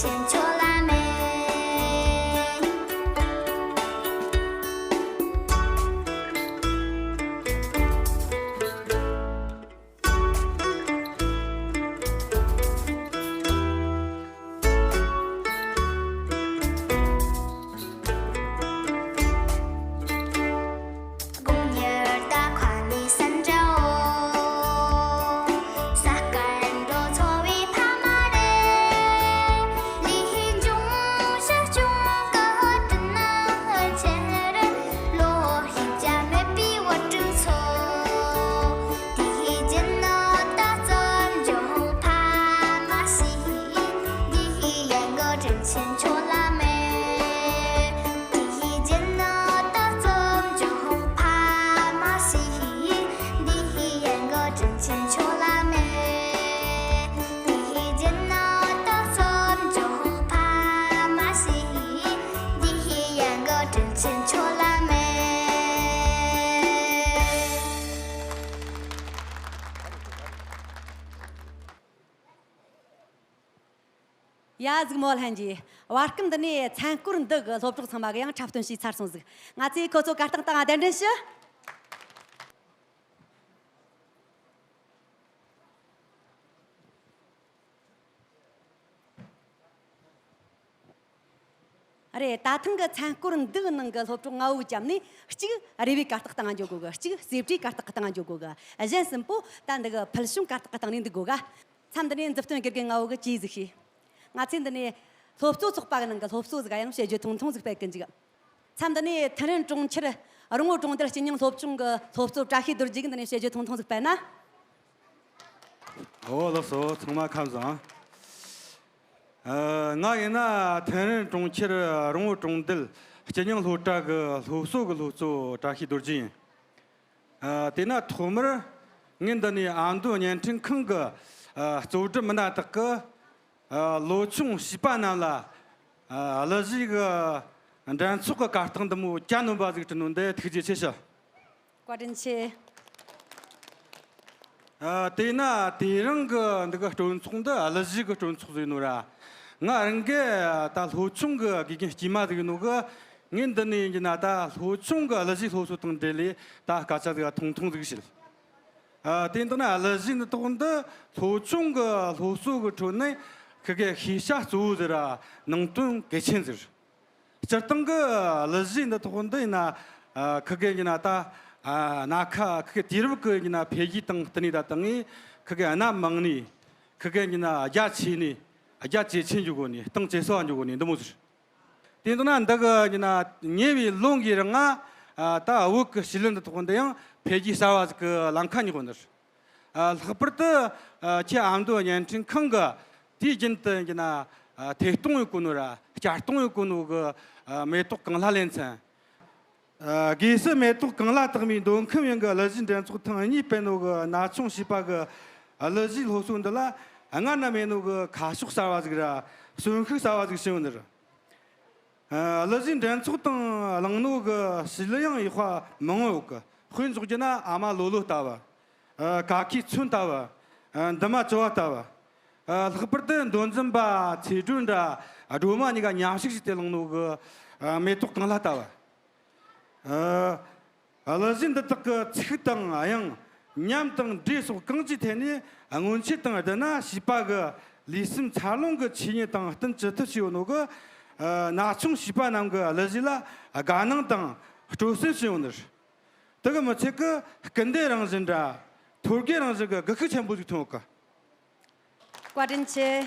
ཆེན་ཆོ་ལ་མེ། དགུང་ཉི་ཟླ་ཁ་ནི་སན་ཇའོ། ས་དཀར་འགྲོ་ཚོ་བའི་ཕ་མ་རེ། ལི་ཧི་འབྱུང་ཞིག་ཅུང་ཀ་ཧོ་ཏུ་ན་ཆེ་རེ། ལོ་ཧི་ཅ་མེད་པའི་བོ་ཀྲུ་ཚོ། དེ་ཧི་ཇན་ན་ད་ཙམ་འབྱུང་ཕ་མ་ཤི། དེ་ཧི་ཡན་གོ་དྲིན་ཆེན་ཆོ་ལ་མེ། དེ་ཧི་ཇན་ན་ད་ཙམ་འབྱུང་ཕ་མ་ཤི། དེ་ཧི་ཡན་གོ་དྲིན་ཆེན་ཆོ་ལ་མེ། དེ་ཧི་ཇན་ན་ད་ཙམ་འབྱུང་ཕ་མ་ཤི། དེ་ཧི་ཡན་གོ་དྲིན་ཆེན་ཆོ་ལ་མེ། ཡ་ཟིག་མོ་ལྷན་རྒྱས། བར་སྐབས་འདི་ནས་མཚན་སྐོར་འདི་གི་སློབ་གྲོགས་ཚང་མ་གི་ཡང་འཁྲབ་སྟོན་བྱས་ཚར་སོང་ཟིག་ང་ཚོས་ཁོ་ཚོ་གར་སྟེགས་སྟེང་གདན་འདྲེན་ཞུ། རེད། ད་ཐེངས་གི་མཚན་སྐོར་འདི་གི་ནང་གི་སློབ་གྲོགས་ལྔ་བོ་བརྒྱབ་ནས། གཅིག་རེ་བའི་གར་སྟེགས་སྟེང་འཇོག་དགོས་གི། གཅིག་རྩེ་གྲའི་གར་སྟེགས་སྟེང་འཇོག་དགོས་གི། གཞན་གསུམ་པོ་ད་འདི་གི་ཕུལ་བྱུང་གར་སྟེགས་སྟེང་ནས་འདུག་དགོས་ག་མཚམས་འདི་ནས་མཛུབ་སྟོན་དགེ་རྒན་ལྔ་བོ་གིས་ཅིག་ཟིག་བྱས། ང་ཚོས་འདི་ནས་སློབ་གཙོ་ཚོགས་པ་གི་ནང་གི་སློབ་གཙོ་ཟིག་ག་ཡང་བཤད་རྒྱུ་ཐུང་ཐུང་ཟིག་སྤེལ་གི་འཇུག་མཚམས་འདི་ནས་ཐུན་རིན་གྲོང་ཁྱེར་རོང་བོ་གྲོང་རྡལ་སྤྱི་གཉེར་སློབ་ཆུང་གི་སློབ་གཙོ་བཀྲ་ཤིས་རྡོ་རྗེ་གིས་འདི་ནས་བཤད་རྒྱུ་ཐུང་ཐུང་ཟིག་སྤེལ་ན། ཨོ་ལགས་སོ། ཚང་མ་ཁམས་བཟང་། ཨ། ང་ཡིན་ན་ཐུན་རིན་གྲོང་ཁྱེར་རོང་བོ་གྲོང་རྡལ་སྤྱི་གཉེར་སློབ་གྲྭ་གི་སློབ་གསོ་གི་སློབ་གཙོ་བཀྲ་ཤིས་རྡོ་རྗེ་ཡིན། ཨ། དེས་ན་ཐོག་མར་ངས་འདི་ནས་ཨ་མདོ་བརྙན་འཕྲིན་ཁང་གི་ཨ་གཙོ་སྒྲུབ་མི་སྣ་དག་གི་ཨ་ལོ་ཆུང་བྱིས་པ་རྣམས་ལ་ཨ་གླུ་གཞས་གི་འགྲན་ཚོགས་གི་གར་སྟེགས་འདི་མོ་གྱ་ནོམ་པ་ཟིག་བསྐྲུན་ནོ་འདི་ཐུགས་རྗེ་ཆེ་ཞུ། བཀའ་དྲིན་ཆེ། ཨ། དེས་ན་དེ་རིང་གི་འདི་གི་སྤྲོ་ཚོགས་འདི་གླུ་གཞས་གི་སྤྲོ་ཚོགས་ཟིག་ཡིན་ནོ་ར། ང་རང་གི་ད་སློབ་ཆུང་གི་དགེ་རྒན་དཀྱུས་མ་ཟིག་ཡིན་ནོ་གི། ངས་འདི་ནས་ཡིན་ན་ད་སློབ་ཆུང་གི་གླུ་གཞས་སློབ་གསོ་དང་འབྲེལ་ལས་ད་སྐད་ཆ་ཟིག་ཐུང་ཐུང་ཟིག་བཤད། ཨ། དེ་འདི་ན་གླུ་གཞས་འདི་ཐོག་འདི་སློབ་ཆུང་གི་སློབ་གསོ་གི་ཁྲོད་ནས་ཁི་གེ་ཤེས་བྱ་གཙོ་བོ་ཟིག་ར་ནང་དོན་གལ་ཆེན་ཟིག་སྤྱིར་བཏང་གི་གླུ་གཞས་འདི་ཐོག་འདི་ཡིན་ན། ཨ། ཁི་གེ་ཡིན་ན་ད། ཨ། སྣ་ཁ་ཁི་གེ་དུས་རབས་ཀྱི་ཡིན་ན་འཕེལ་རྒྱས་དང་བསྟུན་ནས་ད་བཏང་ངས་ཁི་གེ་སྣ་མང་ནས། ཁི་གེ་ཡིན་ན་རྒྱ་ཆེ་ནས། རྒྱ་ཇེ་ཆེ་འགྱོ་དགོས་ནས། གཏིང་ཇེ་ཟབ་འགྱོ་དགོས་ནས་འདི་མོ་ཟིག་དེ་འདི་ན་འདི་གི་ཡིན་ན་ཉེ་བའི་ལོ་འགའི་རིང་ང་། ཨ། ད་བོད་ཀྱི་གཞས་ལུས་འདི་ཐོག་འདི་ཡང་འཕེལ་རྒྱས་གསར་བ་ཟིག་གི་ལམ་ཁ་སྙེག་གོ་ནི་རེད། ཨ། ལྷག་པར་དུ། ཨ། ཁྱེད་ཨ་མདོ་བརྙན་འཕྲིན་ཁང་གི་དུས་རྒྱུན་དུ་ཡིན་ན། ཨ། ཐད་གཏོང་ཡོད་གོ་ནོ་ར་བསྐྱར་གཏོང་ཡོད་གོ་ནོ་གི། ཨ། མེ་ཏོག་གངས་ལྷ་ལེ་ཚན། ཨ། སྒོས་སུ་མེ་ཏོག་གངས་ལྷ་རྟགས་མའི་མདོ་ཁམས་ཡན་གྱི་གླུ་གཞས་འགྲན་ཚོགས་ཐེངས་གཉིས་སྤེལ་ནོ་གི་ན་ཆུང་བྱིས་པ་གི་གླུ་གཞས་སློབ་གསོ་འདི་ལ་སྔར་ན་མེད་ནོ་གི་ཁ་ཕྱོགས་གསར་བ་ཟིག་ར་གསོན་ཤུགས་གསར་བ་ཟིག་བྱིན་ཡོད་ནི་རེད། ཨ། གླུ་གཞས་འགྲན་ཚོགས་དང་བླངས་ནོ་གི་གཞས་ལུས་ཡང་ཡག་པ་མང་བོ་ཡོད་གི། དཔེ་འཇོག་རྒྱུ་ན་ཨ་མ་ལོ་ལོ་ལྟ་བུ། ཨ། ཀ་ཁའི་མཚོན་ལྟ་བུ། ཨ། འདབ་མ་བཅུ་བ་ལྟ་བུ། ཨ། ལྷག་པར་དུ་མདོ་འཛིན་པ་ཚེ་སྒྲོན་ར་སྒྲོལ་མ་གཉིས་ཀ་མཉམ་གཤིབ་བྱས་ཏེ་བླངས་ནོ་གི། ཨ། མེ་ཏོག་གངས་ལྷ་ལྟ་བུ། ཨ། གླུ་གཞས་འདི་དག་གི་ཚིག་དང་དབྱངས། ཉམས་དང་འབྲས་སོགས་གང་ཅིའི་ཐད་ནས་སྔོན་ཆད་དང་བསྡུར་ན་བྱིས་པ་གི་ལུས་སེམས་འཚར་ལོངས་ཀྱི་ཆོས་ཉིད་དང་བསྟུན་ཅི་ཐུབ་བྱས་ཡོད་ནོ་གི། ཨ། ན་ཆུང་བྱིས་པ་རྣམས་ཀྱི་གླུ་གཞས་ལ་དགའ་སྣང་དང་སྤྲོ་སེམས་བྱིན་ཡོད་ནི་རེད། དེ་གི་མི་ཚད་ཀྱི་སྐུལ་འདེད་རང་བཞིན་ར་ཐོད་རྒལ་རང་བཞིན་གྱི་སྒུལ་ཤུགས་ཆེན་པོ་ཞིག་ཐོན་ཡོད་གི། བཀའ་དྲིན་ཆེ།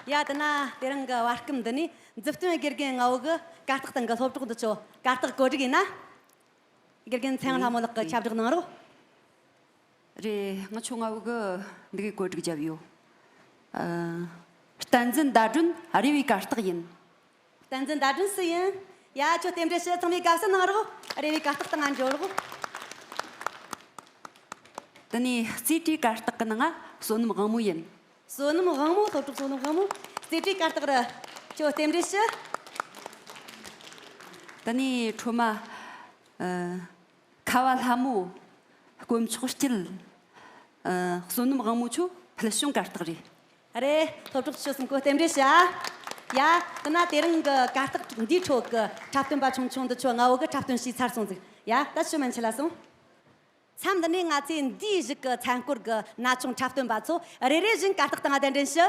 ཡ། དེ་ན་དེ་རིང་གི་བར་སྐབས་འདི་ནས་མཛུབ་སྟོན་དགེ་རྒན་ལྔ་བོ་གིས་གར་སྟེགས་སྟེང་གི་སློབ་གྲོགས་འདི་ཚོ་གར་སྟེགས་བཀོད་སྒྲིག་ཡིན་ན། དགེ་རྒན་ཚེ་དབང་ལྷ་མོ་ལགས་ཀྱིས་ཁྱབ་བསྒྲགས་གནང་རོགས། རེད། ང་ཆོ་ལྔ་བོ་གིས་འདི་གའི་བཀོད་སྒྲིག་བརྒྱབ་ཡོད། ཨ། བསྟན་འཛིན་ཟླ་སྒྲོན་རེ་བའི་གར་སྟེགས་ཡིན། བསྟན་འཛིན་ཟླ་སྒྲོན་སུ་ཡིན། ཡ། ཁྱོད་རྟེན་འབྲེལ་ཞུ། ཚང་མས་དགའ་བསུ་གནང་རོགས། རེ་བའི་གར་སྟེགས་སྟེང་ང་འཇོག་རོགས། དེ་ནས་རྩེ་གྲའི་གར་སྟེགས་ཀྱི་ནང་ང་བསོད་ནམས་དབང་མོ་ཡིན། བསོད་ནམས་དབང་མོ། སློབ་གྲོགས་བསོད་ནམས་དབང་མོ། རྩེ་གྲའི་གར་སྟེགས་རུ་ཁྱོད་རྟེན་འབྲེལ་ཞུ། དེ་ནས་ཁྲོ་མ། ཨ། ཁ་བ་ལྷ་མོ། དཀོན་མཆོག་སྐྱིད། ཨ། བསོད་ནམས་དབང་མོ་ཁྱོད་ཕུལ་བྱུང་གར་སྟེགས་རེད། ཨ་རེ། སློབ་གྲོགས་ཚོ་གསུམ་གོ་རྟེན་འབྲེལ་ཞུ་ཨ། ཡ། དེ་ན་དེ་རིང་གི་གར་སྟེགས་འདིའི་ཁྲོད་ཀྱི་འཁྲབ་སྟོན་པ་ཆུང་ཆུང་འདི་ཚོ་ང་བོ་གི་འཁྲབ་སྟོན་བྱས་ཚར་སོང་ཟིག་ཡ། ད་ཕྱི་མན་ཆད་ལ་སོང་། མཚམས་འདི་ནས་ང་ཚོས་འདིའི་གཞུག་གི་མཚན་སྐོར་གྱི་ན་ཆུང་འཁྲབ་སྟོན་པ་ཚོ་རེ་རེ་བཞིན་གར་སྟེགས་སྟེང་གདན་འདྲེན་ཞུ།